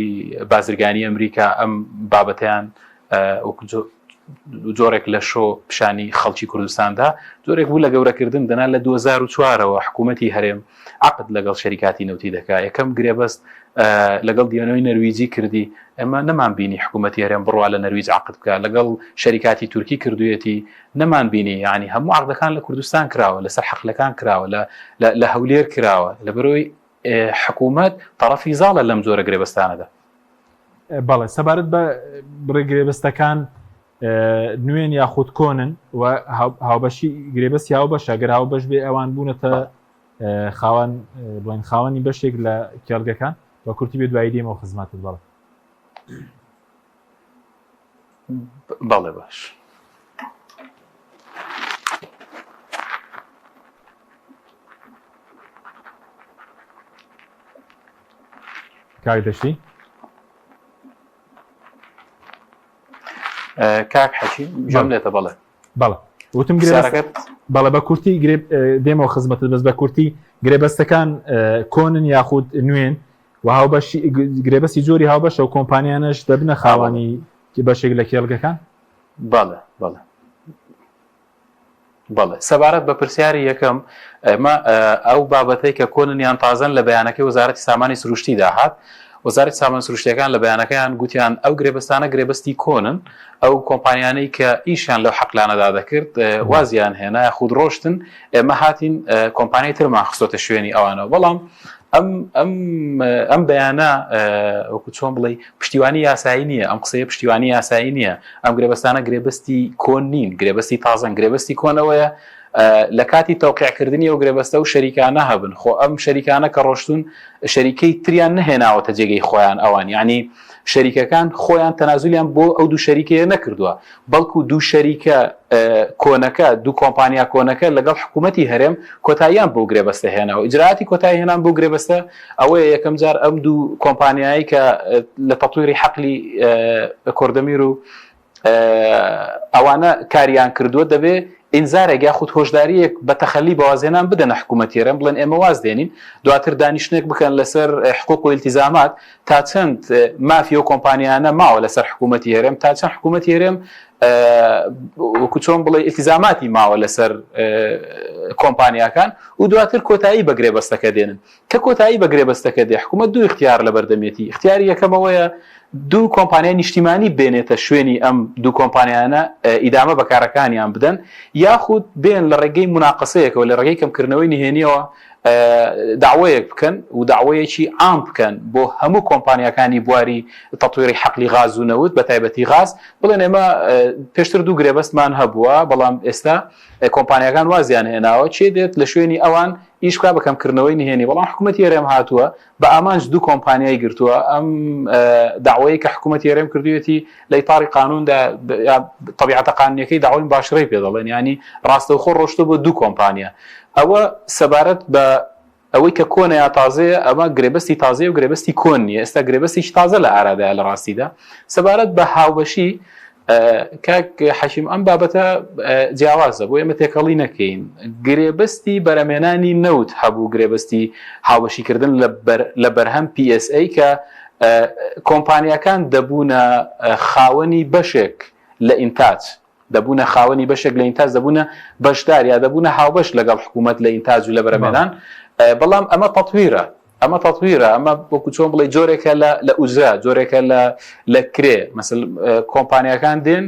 S3: بازرگانی ئەمریکا ئەم بابەتیان جۆرێک لە شۆ پیشانی خەڵکی کوردستاندا جۆرێک بوو لە گەورەکردن دەنا لە 2004ەوە حکوومەتی هەرێم عقد لەگەڵ شەریکاتی نەوتی دەکا یەکەم گرێبەست لەگەڵ دیۆنەوەی نەرویجی کردی ئێمە نەمان بینی حکوومەتی هەرێم بڕوا لە نەرویج عقد بکە لەگەڵ شەریکاتی تورکی کردویەتی نەمان بینی یعنی هەموو عقدەکان لە کوردستان کراوە لەسەر حەقلەکان کراوە لە هەولێر کراوە لەبەرەوەی حکوومەت تەڕەفی زاڵە لەم جۆرە گرێبەستانەدا.
S1: بەڵێ سەبارەت بە بڕێ گرێبەستەکان نوێن یاخود کۆنن و هاوبەشی گرێبەستی هاوبەشە گەر هاوبەش بێ ئەوان بوونەتە خاوەن بڵێن خاوەنی بەشێک لە کێڵگەکان بە کورتی بێ دوایی دێمەوە خزمەتت بەڵێ.
S3: بەڵێ باش.
S1: کاک دەشتی
S3: کاک حەکیم گوێم لێتە بەڵێ
S1: بەڵێ وتم گرێبەستەکەت بەڵێ بە کورتی گرێ دێمەوە خزمەتت بەس بە کورتی گرێبەستەکان کۆنن یاخود نوێن و هاوبەشی گرێبەستی جۆری هاوبەشە و کۆمپانیانەش دەبنە خاوەنی بەشێک لە کێڵگەکان؟
S3: بەڵێ بەڵێ بەڵێ سەبارەت بە پرسیاری یەکەم ئێمە ئەو بابەتەی کە کۆنن یان تازەن لە بەیانەکەی وەزارەتی سامانی سروشتیدا هات. وەزارەتی سامان سروشتیەکان لە بەیانەکەیان گوتیان ئەو گرێبەستانە گرێبەستی کۆنن، ئەو کۆمپانیانەی کە ئیشیان لەو حەقلانەدا دەکرد وازیان هێنا یاخود ڕۆشتن، ئێمە هاتین کۆمپانیای ترمان خستۆتە شوێنی ئەوانەوە. بەڵام ئەم ئەم ئەم بەیانە وەکو چۆن بڵێی پشتیوانی یاسایی نییە، ئەم قسەیە پشتیوانی یاسایی نییە. ئەم گرێبەستانە گرێبەستی کۆن نین، گرێبەستی تازەن. گرێبەستی کۆن ئەوەیە لە کاتی تەوقیعکردنی ئەو گرێبەستە و شەریکانە هەبن، خۆ ئەم شەریکانە کە ڕۆشتوون شەریکەی تریان نەهێناوەتە جێگەی خۆیان ئەوان یانی شەریکەکان خۆیان تەنازولیان بۆ ئەو دوو شەریکەیە نەکردووە بەڵکو دوو شەریکە کۆنەکە دوو کۆمپانیا کۆنەکە لەگەڵ حکوومەتی هەرێم کۆتاییان بۆ گرێبەستە هێناوە ئیجرائاتی کۆتایی هێنان بۆ گرێبەستە ئەوەیە یەکەم جار ئەم دوو کۆمپانیایی کە لە تەتویری حەقلی کۆردەمیر و ئەوانە کاریان کردووە دەبێ ئینزارێک یاخود هۆشداریەک بە تەخەلی بە وازهێنان بدەنە حکوومەتی هەرێم بڵێن ئێمە واز دێنین دواتر دانیشتنێک بکەن لەسەر حقوق و ئیلتیزامات تا چەند مافی ئەو کۆمپانیانە ماوە لەسەر حکوومەتی هەرێم تا چەند حکوومەتی هەرێم وەکو چۆن بڵێ ئیلتیزاماتی ماوە لەسەر کۆمپانیاکان و دواتر کۆتایی بە گرێبەستەکە دێنن کە کۆتایی بە گرێبەستەکە دێ حکوومەت دوو ئیختیار لەبەردەمێتی، ئیختیاری یەکەم ئەوەیە دوو کۆمپانیای نیشتیمانی بێنێتە شوێنی ئەم دوو کۆمپانیانە ئیدامە بە کارەکانیان بدەن، یاخود بێن لە ڕێگەی موناقەسەیەکەوە لە ڕێگەی کەمکردنەوەی نهێنیەوە دەعوەیەک بکەن و دەعوەیەکی عام بکەن بۆ هەموو کۆمپانیاکانی بواری تەتویری حەقلی غاز و نەوت بە تایبەتی غاز بڵێن ئێمە پێشتر دوو گرێبەستمان هەبووە بەڵام ئێستا کۆمپانیاکان وازیان هێناوە کێ دێت لە شوێنی ئەوان ئیش بکا بە کەمکردنەوەی نهێنی، بەڵام حکومەتی هەرێم هاتووە بە ئامانج دوو کۆمپانیای گرتووە، ئەم دەعوەیەی کە حکومەتی هەرێم کردوویەتی لە ئیتاری قانوندا یا تەبیعەتە قانونیەکەی دەعوەی مباشرەی پێ دەڵێن، یانی ڕاستەوخۆ ڕۆشتووە بۆ دوو کۆمپانیا. ئەوە سەبارەت بە ئەوەی کە کۆنە یا تازەیە، ئەمە گرێبەستی تازەیە و گرێبەستی کۆن نییە، ئێستا گرێبەستێکی تازە لە ئارادایە لە ڕاستیدا. سەبارەت بە هاوبەشی کاک حەکیم ئەم بابەتە جیاوازە بۆ ئێمە تێکەڵی نەکەین گرێبەستی بەرەمێنانی نەوت هەبوو گرێبەستی هاوبەشیکردن لە بەرهەم PSA کە کۆمپانیاکان دەبوونە خاوەنی بەشێک لە ئینتاج دەبوونە خاوەنی بەشێک لە ئینتاج دەبوونە بەشدار یا دەبوونە هاوبەش لەگەڵ حکوومەت لە ئینتاج و لە بەرەمێنان بەڵام ئەمە تەتویرە ئەمە تەتویرە، ئەمە وەکو چۆن بڵێی جۆرێکە لە لە ئوجرە، جۆرێکە لە لە کرێ، مەسەل کۆمپانیاکان دێن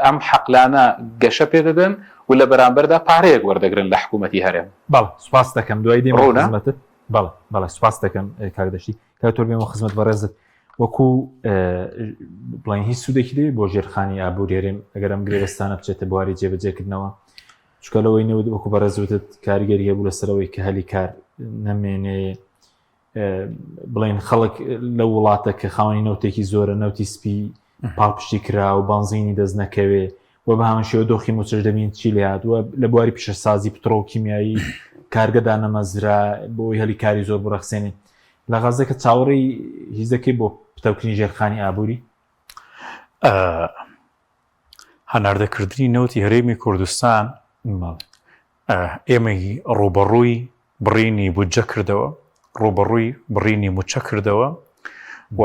S3: ئەم حەقلانە گەشە پێ دەدەن و لە بەرامبەردا پارەیەک وەردەگرن لە حکوومەتی هەرێم.
S1: بەڵێ سوپاست دەکەم دوای دێمە
S3: ڕوونە؟
S1: خزمەتت. بەڵێ بەڵێ سوپاست دەکەم کاک دەشتی. کاک تۆر بێمە خزمەت بەڕێزت وەکو بڵێن هیچ سوودێکی دەبێت بۆ ژێرخانی ئابووری هەرێم ئەگەر ئەم گرێبەستانە بچێتە بواری جێبەجێکردنەوە؟ چونکە لەوەی نەوت وەکو بەڕێز وتت کاریگەری هەبوو لەسەر ئەوەی کە هەلی کار نەمێنێ بڵێن خەڵک لە وڵاتە کە خاوەنی نەوتێکی زۆرە نەوتی سپی پاڵپشتی کرا و بەنزینی دەست نەکەوێ و بە هەمان شێوە دۆخی موچەش دەبین چی لێ هاتووە لە بواری پیشەسازی پترۆ و کیمیایی کارگەدا نەمەزرا بۆی هەلی کاری زۆر بڕەخسێنێ لە غەزەکە چاوەڕێی هیزەکەی بۆ پتەوکردنی ژێرخانی ئابووری
S2: هەناردەکردنی نەوتی هەرێمی کوردستان ئێمەی ڕووبەڕووی بڕینی بودجە کردەوە، ڕووبەڕووی بڕینی موچە کردەوە و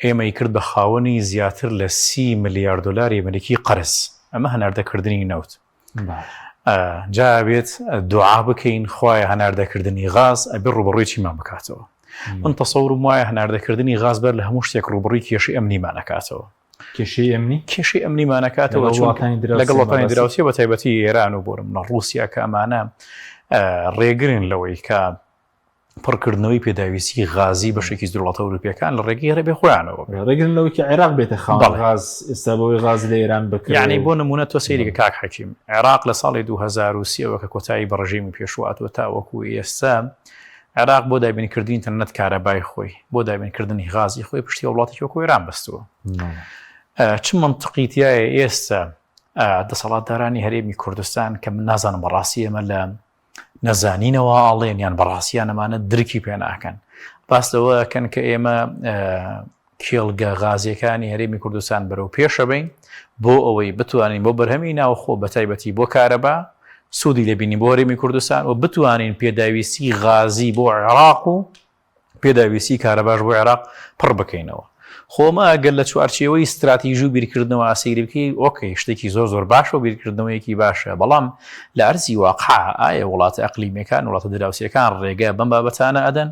S2: ئێمەی کرد بە خاوەنی زیاتر لە سی ملیار دۆلاری ئەمریکی قەرز. ئەمە هەناردەکردنی نەوت. جا بێت دوعا بکەین خوایە هەناردەکردنی غاز ئەبێ ڕووبەڕووی چیمان بکاتەوە. من تەسەورم وایە هەناردەکردنی غاز بەر لە هەموو شتێک ڕووبەڕووی کێشەی ئەمنیمان ئەکاتەوە.
S1: کێشەی ئەمنی؟
S2: کێشەی ئەمنیمان ئەکاتەوە لەگەڵ وڵاتانی دراوسێ بە تایبەتی ئێران و بۆ نمونە ڕووسیا کە ئەمانە ڕێگرن لەوەی کە پڕکردنەوەی پێداویستی غازی بەشێکی زۆر وڵاتە ئەوروپیەکان لە ڕێگەی ڕێبێ خۆیانەوە
S1: ڕێگرن لەوەی کە عێراق بێتە خاوەن غاز ئێستا بەوەی غاز لە ئێران بکرێت
S2: یعنی بۆ نمونە تۆ سەیری کە کاک حەکیم عێراق لە ساڵی 2023 ەوە کە کۆتایی بە ڕژێمی پێشوو هاتووە تاوەکو ئێستا عێراق بۆ دابینکردنی تەنانەت کارەبای خۆی، بۆ دابینکردنی غازی خۆی پشتی بە وڵاتێکی وەکو ئێران بەستووە. چ مەنتقی تیایە ئێستا دەسەڵاتدارانی هەرێمی کوردستان کە من نازانم بەڕاستی ئێمە لە نەزانینەوە ئاڵێن یان بەڕاستیان ئەمانە درکی پێ ناکەن باس لەوە کەن کە ئێمە کێڵگە غازیەکانی هەرێمی کوردستان بەرەو پێشەبەین بۆ ئەوەی بتوانین بۆ بەرهەمی ناوخۆ بە تایبەتی بۆ کارەبا سوودی لێبینین بۆ هەرێمی کوردستان و بتوانین پێداویستی غازی بۆ عێراق و پێداویستی کارەباش بۆ عێراق پڕ بکەینەوە. خۆمە ئەگەر لە چوارچێوەی ستراتیژی و بیرکردنەوە سەیری بکەی okay شتێکی زۆر زۆر باشە و بیرکردنەوەیەکی باشە بەڵام لە ئەرزی واقع ئایا وڵاتە ئەقلیمیەکان وڵاتە دراوسێکان ڕێگە بەم بابەتانە ئەدەن؟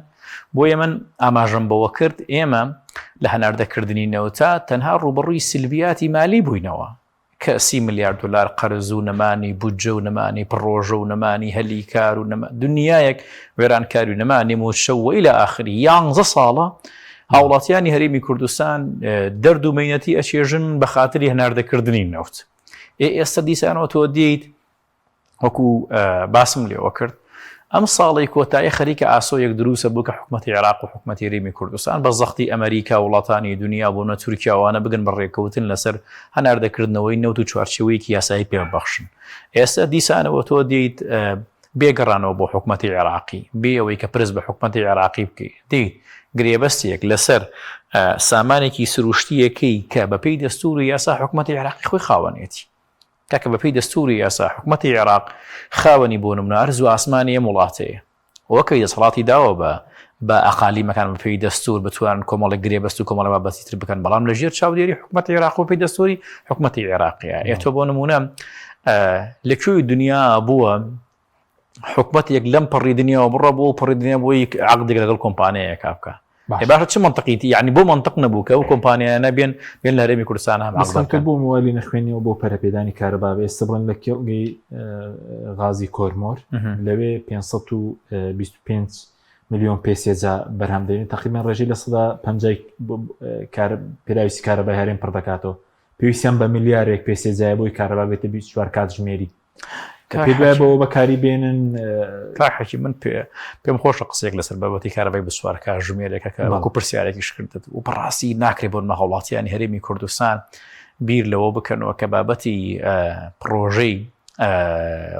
S2: بۆیە من ئاماژەم بەوە کرد ئێمە لە هەناردەکردنی نەوتا تەنها ڕووبەڕووی سلبیاتی مالی بووینەوە کە سی ملیار دلار قەرز و نەمانی بودجە و نەمانی پڕۆژە و نەمانی هەلی کار و نەما دنیایەک وێرانکاری و نەمانی مووچە و ئیلا ئاخری یانزە ساڵە هاوڵاتیانی هەرێمی کوردستان دەرد و مەینەتی ئەچێژن بە خاتری هەناردەکردنی نەوت ئێ ئێستا دیسانەوە تۆ دیت وەکو باسم لێوە کرد ئەم ساڵی کۆتایی خەریکە ئاسۆیەک دروسە بوو کە حکوومەتی عێراق و حکوومەتی هەرێمی کوردستان بە زەختی ئەمریکا وڵاتانی دنیا بۆ نە تورکیاوانە بگەن بە ڕێککەوتن لەسەر هەناردەکردنەوەی نەوت و چوارچێوەیەکی یاسایی پێ ببەخشن ئێستا دیسانەوە تۆ دیت بێگەڕانەوە بۆ حکوومەتی عێراقی بێ ئەوەی کە پرس بە حکوومەتی عێراقی بکەیت دیت گرێبەستێک لەسەر سامانێکی سروشتیەکەی کە بەپێی دەستور و یاسا حکوومەتی عێراقی خۆی خاوەنێتی کاکە بەپێی دەستوری یاسا حکومەتی عێراق خاوەنی بۆ نمونە ئەرز و ئاسمانی ئەم وڵاتەیە وەکەی دەسەڵاتی داوە بە بە ئەقالیمەکان بەپێی دەستور بتوانن کۆمەڵی گرێبەست و کۆمەڵی بابەتی تر بکەن بەڵام لە ژێر چاودێری حکومەتی عێراق و پێی دەستوری حکومەتی عێراقیە ئێ تۆ بۆ نمونە لە کوێی دنیا بووە حکومەتێک لەم پەڕی دنیاوە بڕە بۆ پەڕی دنیا بۆی عقدێک لەگەڵ کۆمپانیایەکا بکە باشە چ منطقیتی یعنی بۆ منطق نەبوو کە ئەو کۆمپانیانە بێن بێن لە هەرێمی کوردستان هەم عقد
S1: بکەن بۆ موالی نەخوێنیەوە بۆ پەرەپێدانی کارەبا بێ ئێستا بڵێن لە کێڵگەی غازی کۆرمۆر لەوێ 525 میلیۆن پێ سێجا بەرهەم دێنێت تقریبا ڕێژەی لە سەدا 50 کار پێداویستی کارەبای هەرێم پڕ دەکاتەوە پێویستیان بە ملیارێک پێ سێجایە بۆی کارەبا بێتە 24 کاتژمێری پێ دوای بەوە بەکاری بێنن
S2: کاحەکی من پێ پێم خۆشە قسەیەک لەسەر بابەتی کارەبای بسوار کاژمێرێکە کە وەکو پرسیارێکیش کردت و بەڕاستی ناکرێ بۆ هاوڵاتیانی هەرێمی کوردستان بیر لەوە بکەنەوە کە بابەتی پڕۆژەی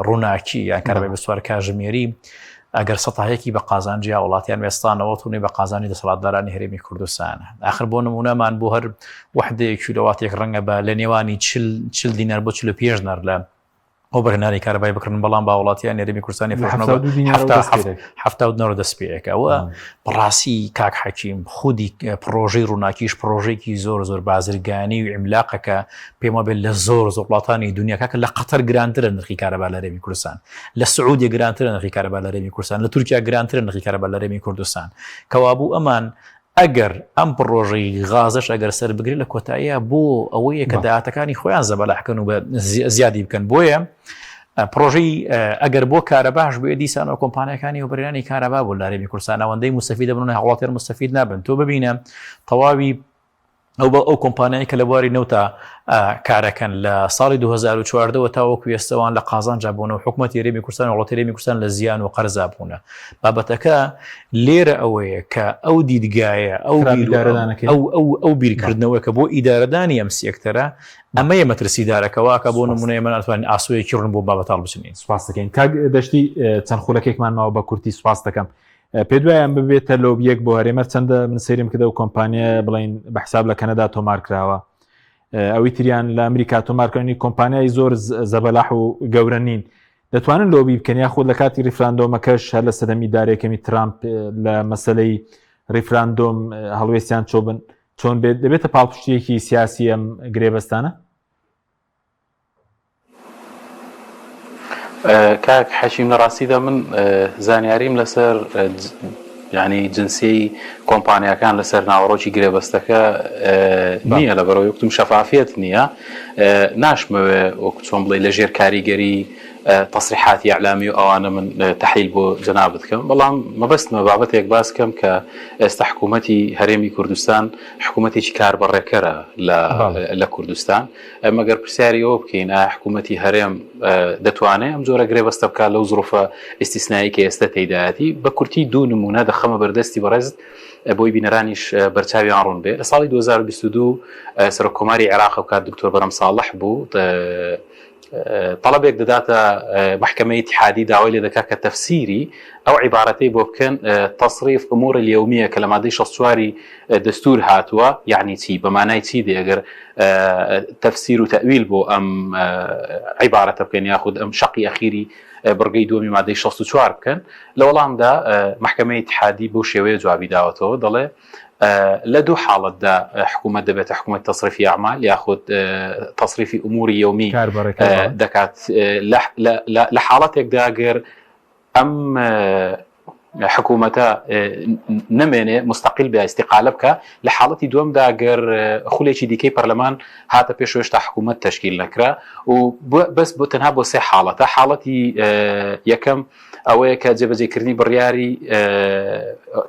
S2: ڕووناکی یان کارەبای بسوار کاژمێری ئەگەر سەتایەکی بە قازانجی هاوڵاتیان وێستانەوە تونی بە قازانجی دەسەڵاتدارانی هەرێمی کوردستانە ئاخر بۆ نمونەمان بۆ هەر وحدەیەک کیلۆواتێک ڕەنگە بە لە نێوانی چل دینار بۆ 45 دینار لە وەبەرهێنانی کارەبای بکڕن بەڵام با وڵاتیان هەرێمی کوردستانی هەفتا دینار دەست پێەکەوە بەڕاستی کاک حەکیم خودی پڕۆژەی ڕووناکیش پڕۆژێکی زۆر زۆر بازرگانی و ئیملاقەکە پێم وابێت لە زۆر زۆر وڵاتانی دنیا کاکە لە قەتەر گرانترە نرخی کارەبا لە هەرێمی کوردستان لە سعودیە گرانترە نرخی کارەبا لە هەرێمی کوردستان لە تورکیا گرانترە نرخی کارەبا لە هەرێمی کوردستان کەوابوو ئەمان ئەگەر ئەم پڕۆژەی غازەش ئەگەر سەر بگرێت لە کۆتاییە بۆ ئەوەیە کە داهاتەکانی خۆیان زەبەلاحکەن و بە زیادی بکەن بۆیە پرۆژەی ئەگەر بۆ کارەباش بێ دیسانەوە کۆمپانیەکانی وەبەرهێنانی کارەبا بۆ لە هەرێمی کوردستان ئەوەندەی موسەفید دەبن و هاوڵاتیان موستەفید نابن تۆ ببینە تەواوی ئەو بە ئەو کۆمپانیای کە لە بواری نەوتا کارەکەن لە ساڵی 2014ەوە تاوەکو ئێستەوان لە قازانجا بوون و حکوومەتی هەرێمی کوردستان و وڵاتی هەرێمی کوردستان لە زیان و قەرزا بوونە بابەتەکە لێرە ئەوەیە کە ئەو دیدگایە ئەو ئەو ئەو ئەو بیرکردنەوە کە بۆ ئیدارەدانی ئەم سێکتەرە ئەمەیە مەترسیدارەکەواکە بۆ نمونە ئێمە ناتوانین ئاسۆیەکی ڕوون بۆ بابەتاڵ بچنین
S1: سپاس دەکەین کاک دەشتی چەند خولەکێکمان ماوە بە کورتی سپاس دەکەم پێت وایە ئەم ببێتە لۆبیەک بۆ هەرێم هەرچەندە من سەیرم کردە و کۆمپانیای بڵین بە حساب لە کەنەدا تۆمار کراوە ئەوی تریان لە ئەمریکا تۆمارکردنی کۆمپانیای زۆر زەبەلاح و گەورە نین دەتوانن لۆبی بکەن یاخود لە کاتی ریفراندۆمەکەش هەر لە سەدەمی دارێکەمی ترامپ لە مەسلەی ریفراندۆم هەڵوێستیان چۆبن چۆن بێت دەبێتە پاڵپشتیەکی سیاسی ئەم گرێبەستانە
S3: کاک حەکیم لە ڕاستیدا من زانیاریم لەسەر یعنی جنسیەی کۆمپانیاکان لەسەر ناوەڕۆکی گرێبەستەکە نییە لە بەرەوەی وەکتم شەفافیەت نییە ناشمەوێ وەک چۆن بڵێ لە ژێر کاریگەری تەسریحاتی ئەعلامی و ئەوانە من تحلیل بۆ جەنابت کەم بەڵام مەبەستمە بابەتێک باس کەم کە ئێستا حکوومەتی هەرێمی کوردستان حکوومەتێکی کاربەڕێکەرە لە کوردستان ئێمە گەر پرسیاری ئەوە بکەین ئایا حکوومەتی هەرێم دەتوانێت ئەم جۆرە گرێبەستە بکات لەو زروفە ئیستیسنایی کە ئێستا تێیدایەتی بە کورتی دوو نمونە دەخەمە بەردەستی بەڕێزت بۆی بینەرانیش بەرچاویان ڕوون بێ لە ساڵی 2022 سەرۆک کۆماری عێراق ئەو کات دکتۆر بەرەم ساڵح بوو تەڵەبێک دەداتە مەحکەمەی ئیتیحادی داوای لێ دەکات کە تەفسیری ئەو عیبارەتەی بۆ بکەن تصریف امور الیومیە کە لە مادەی 64 دەستور هاتووە یعنی چی بە مانای چی دێ ئەگەر تەفسیر و تەویل بۆ ئەم عیبارەتە بکەن یاخود ئەم شەقی ئەخیری بڕگەی دووەمی مادەی 64 بکەن لە وەڵامدا مەحکەمەی ئیتیحادی بەو شێوەیە جوابی داوەتەوە دەڵێ لە دوو حاڵەتدا حکوومەت دەبێتە حکوومەت تەسریفی ئەعمال یاخود تەسریفی ئوموری یەومی دەکات لە حاڵەتێکدا گەر ئەم. حکوومەتە نەمێنێ مستەقیل بێ ئیستیقالە بکا لە حاڵەتی دووەمدا گەر خولێکی دیکەی پەرلەمان هاتە پێش هێشتا حکوومەت تەشکیل نەکرا و بەس بۆ تەنها بۆ سێ حاڵەتە حاڵەتی یەکەم ئەوەیە کە جێبەجێکردنی بڕیاری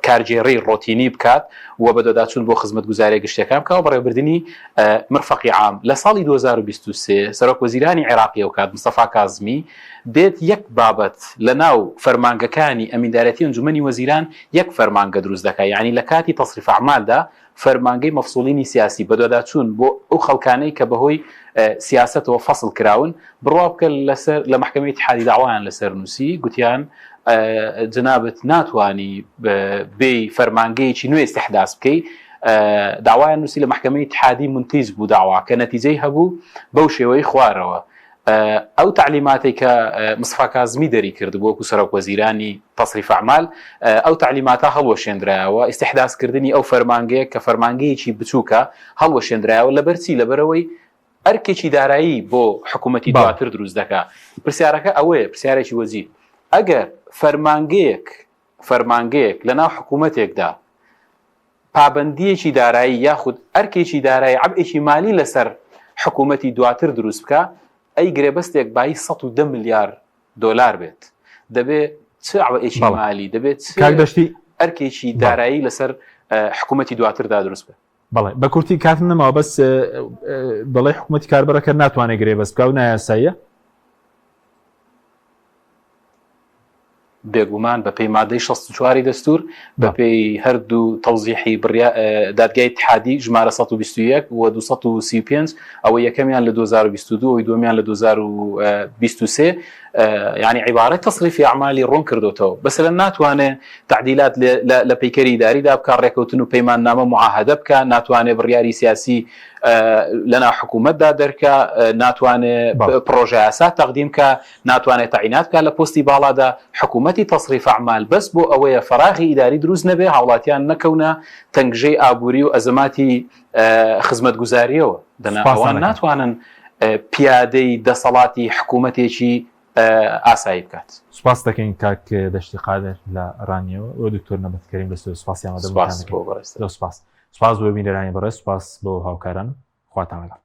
S3: کارگێڕی ڕۆتینی بکات و بەدواداچوون بۆ خزمەتگوزاریە گشتیەکان بکا و بەڕێوەبردنی مرفەقی عام. لە ساڵی 2023 سەرۆک وەزیرانی عێراقی ئەوکات مستەفا کازمی دێت یەک بابەت لە ناو فەرمانگەکانی ئەمیندارێتی ئەنجومەنی وەزیران یەک فەرمانگە دروست دەکا یانی لە کاتی تەسریف ئەعمالدا فەرمانگەی مەفسوڵینی سیاسی بەدواداچوون بۆ ئەو خەڵکانەی کە بەهۆی سیاسەتەوە فەسڵ کراون بڕوا بکە لەسەر لە مەحکەمەی ئیتحادی داوایان لەسەر نووسی گوتیان جەنابت ناتوانی بێی فەرمانگەیەکی نوێ ئیستحداس بکەی داوایان نووسی لە مەحکەمەی ئیتحادی مونتیز بوو داواکە نەتیجەی هەبوو بەو شێوەی خوارەوە ئەو تەعلیماتەی کە مستەفا کازمی دەری کردبوو وەکو سەرۆک وەزیرانی تەسریف ئەعمال ئەو تەعلیماتە هەڵوەشێندرایەوە ئیستحداس کردنی ئەو فەرمانگەیە کە فەرمانگەیەکی بچووکە هەڵوەشێندرایەوە لەبەر چی لەبەرەوەی ئەرکێکی دارایی بۆ حکوومەتی دواتر دروست دەکا پرسیارەکە ئەوەیە پرسیارێکی وەجی ئەگەر فەرمانگەیەک فەرمانگەیەک لەناو حکوومەتێکدا پابەندییەکی دارایی یاخود ئەرکێکی دارایی عەبئێکی مالی لەسەر حکوومەتی دواتر دروست بکا، ئەی گرێبەستێک بایی 110 ملیار دۆلار بێت، دەبێ چ عەبئێکی
S1: بەڵێ.
S3: مالی، دەبێ چ
S1: کاک دەشتی
S3: ئەرکێکی
S1: بەڵێ.
S3: دارایی لەسەر حکوومەتی دواتردا دروست بێ؟
S1: بەڵێ بە کورتی کاتم نەماوە بەس دەڵێ حکوومەتی کاربەرەکە ناتوانێ گرێبەست بکا و نایاساییە؟
S3: بێگومان بەپێی مادەی 64 دەستور بەپێی هەردوو تەوزیحی بڕیا دادگای اتحادی ژمارە 121 و 235 ئەوە یەکەمیان لە 2022 ئەوی دووەمیان لە 2023 یعنی عیبارەت تەسریفی ئەعمالی ڕوون کردوتەوە بەسەلەن ناتوانێ تعدیلات لە پەیکەری ئیداریدا بکا ڕێکەوتن و پەیماننامە معاهدە بکا ناتوانێ بڕیاری سیاسی لەناو حکوومەتدا دەرکا ناتوانێ پڕۆژە یاسا تەقدیم کا ناتوانێت تەعینات بکات لە پۆستی باڵادا، حکومەتی تەسریف ئەعمال بەس بۆ ئەوەیە فەراغی ئیداری دروست نەبێ هاوڵاتیان نەکەونە تەنگژەی ئابوری و ئەزەماتی خزمەتگوزاریەوە، دەنا ئەوان ناتوانن پیادەی دەسەڵاتی حکومەتێکی ئاسایی بکات.
S1: سوپاست دەکەین کاک دەشتی قادر لە ڕانیەوە و دکتۆر نەبەز کەریم لە سوێد سوپاسیان
S3: سوپاس بۆ بەڕێزتان.
S1: زۆر سوپاس. سوپاس بۆ بینەرانی بەڕێز، سوپاس بۆ هاوکارانم. خواتان لەگەڵ.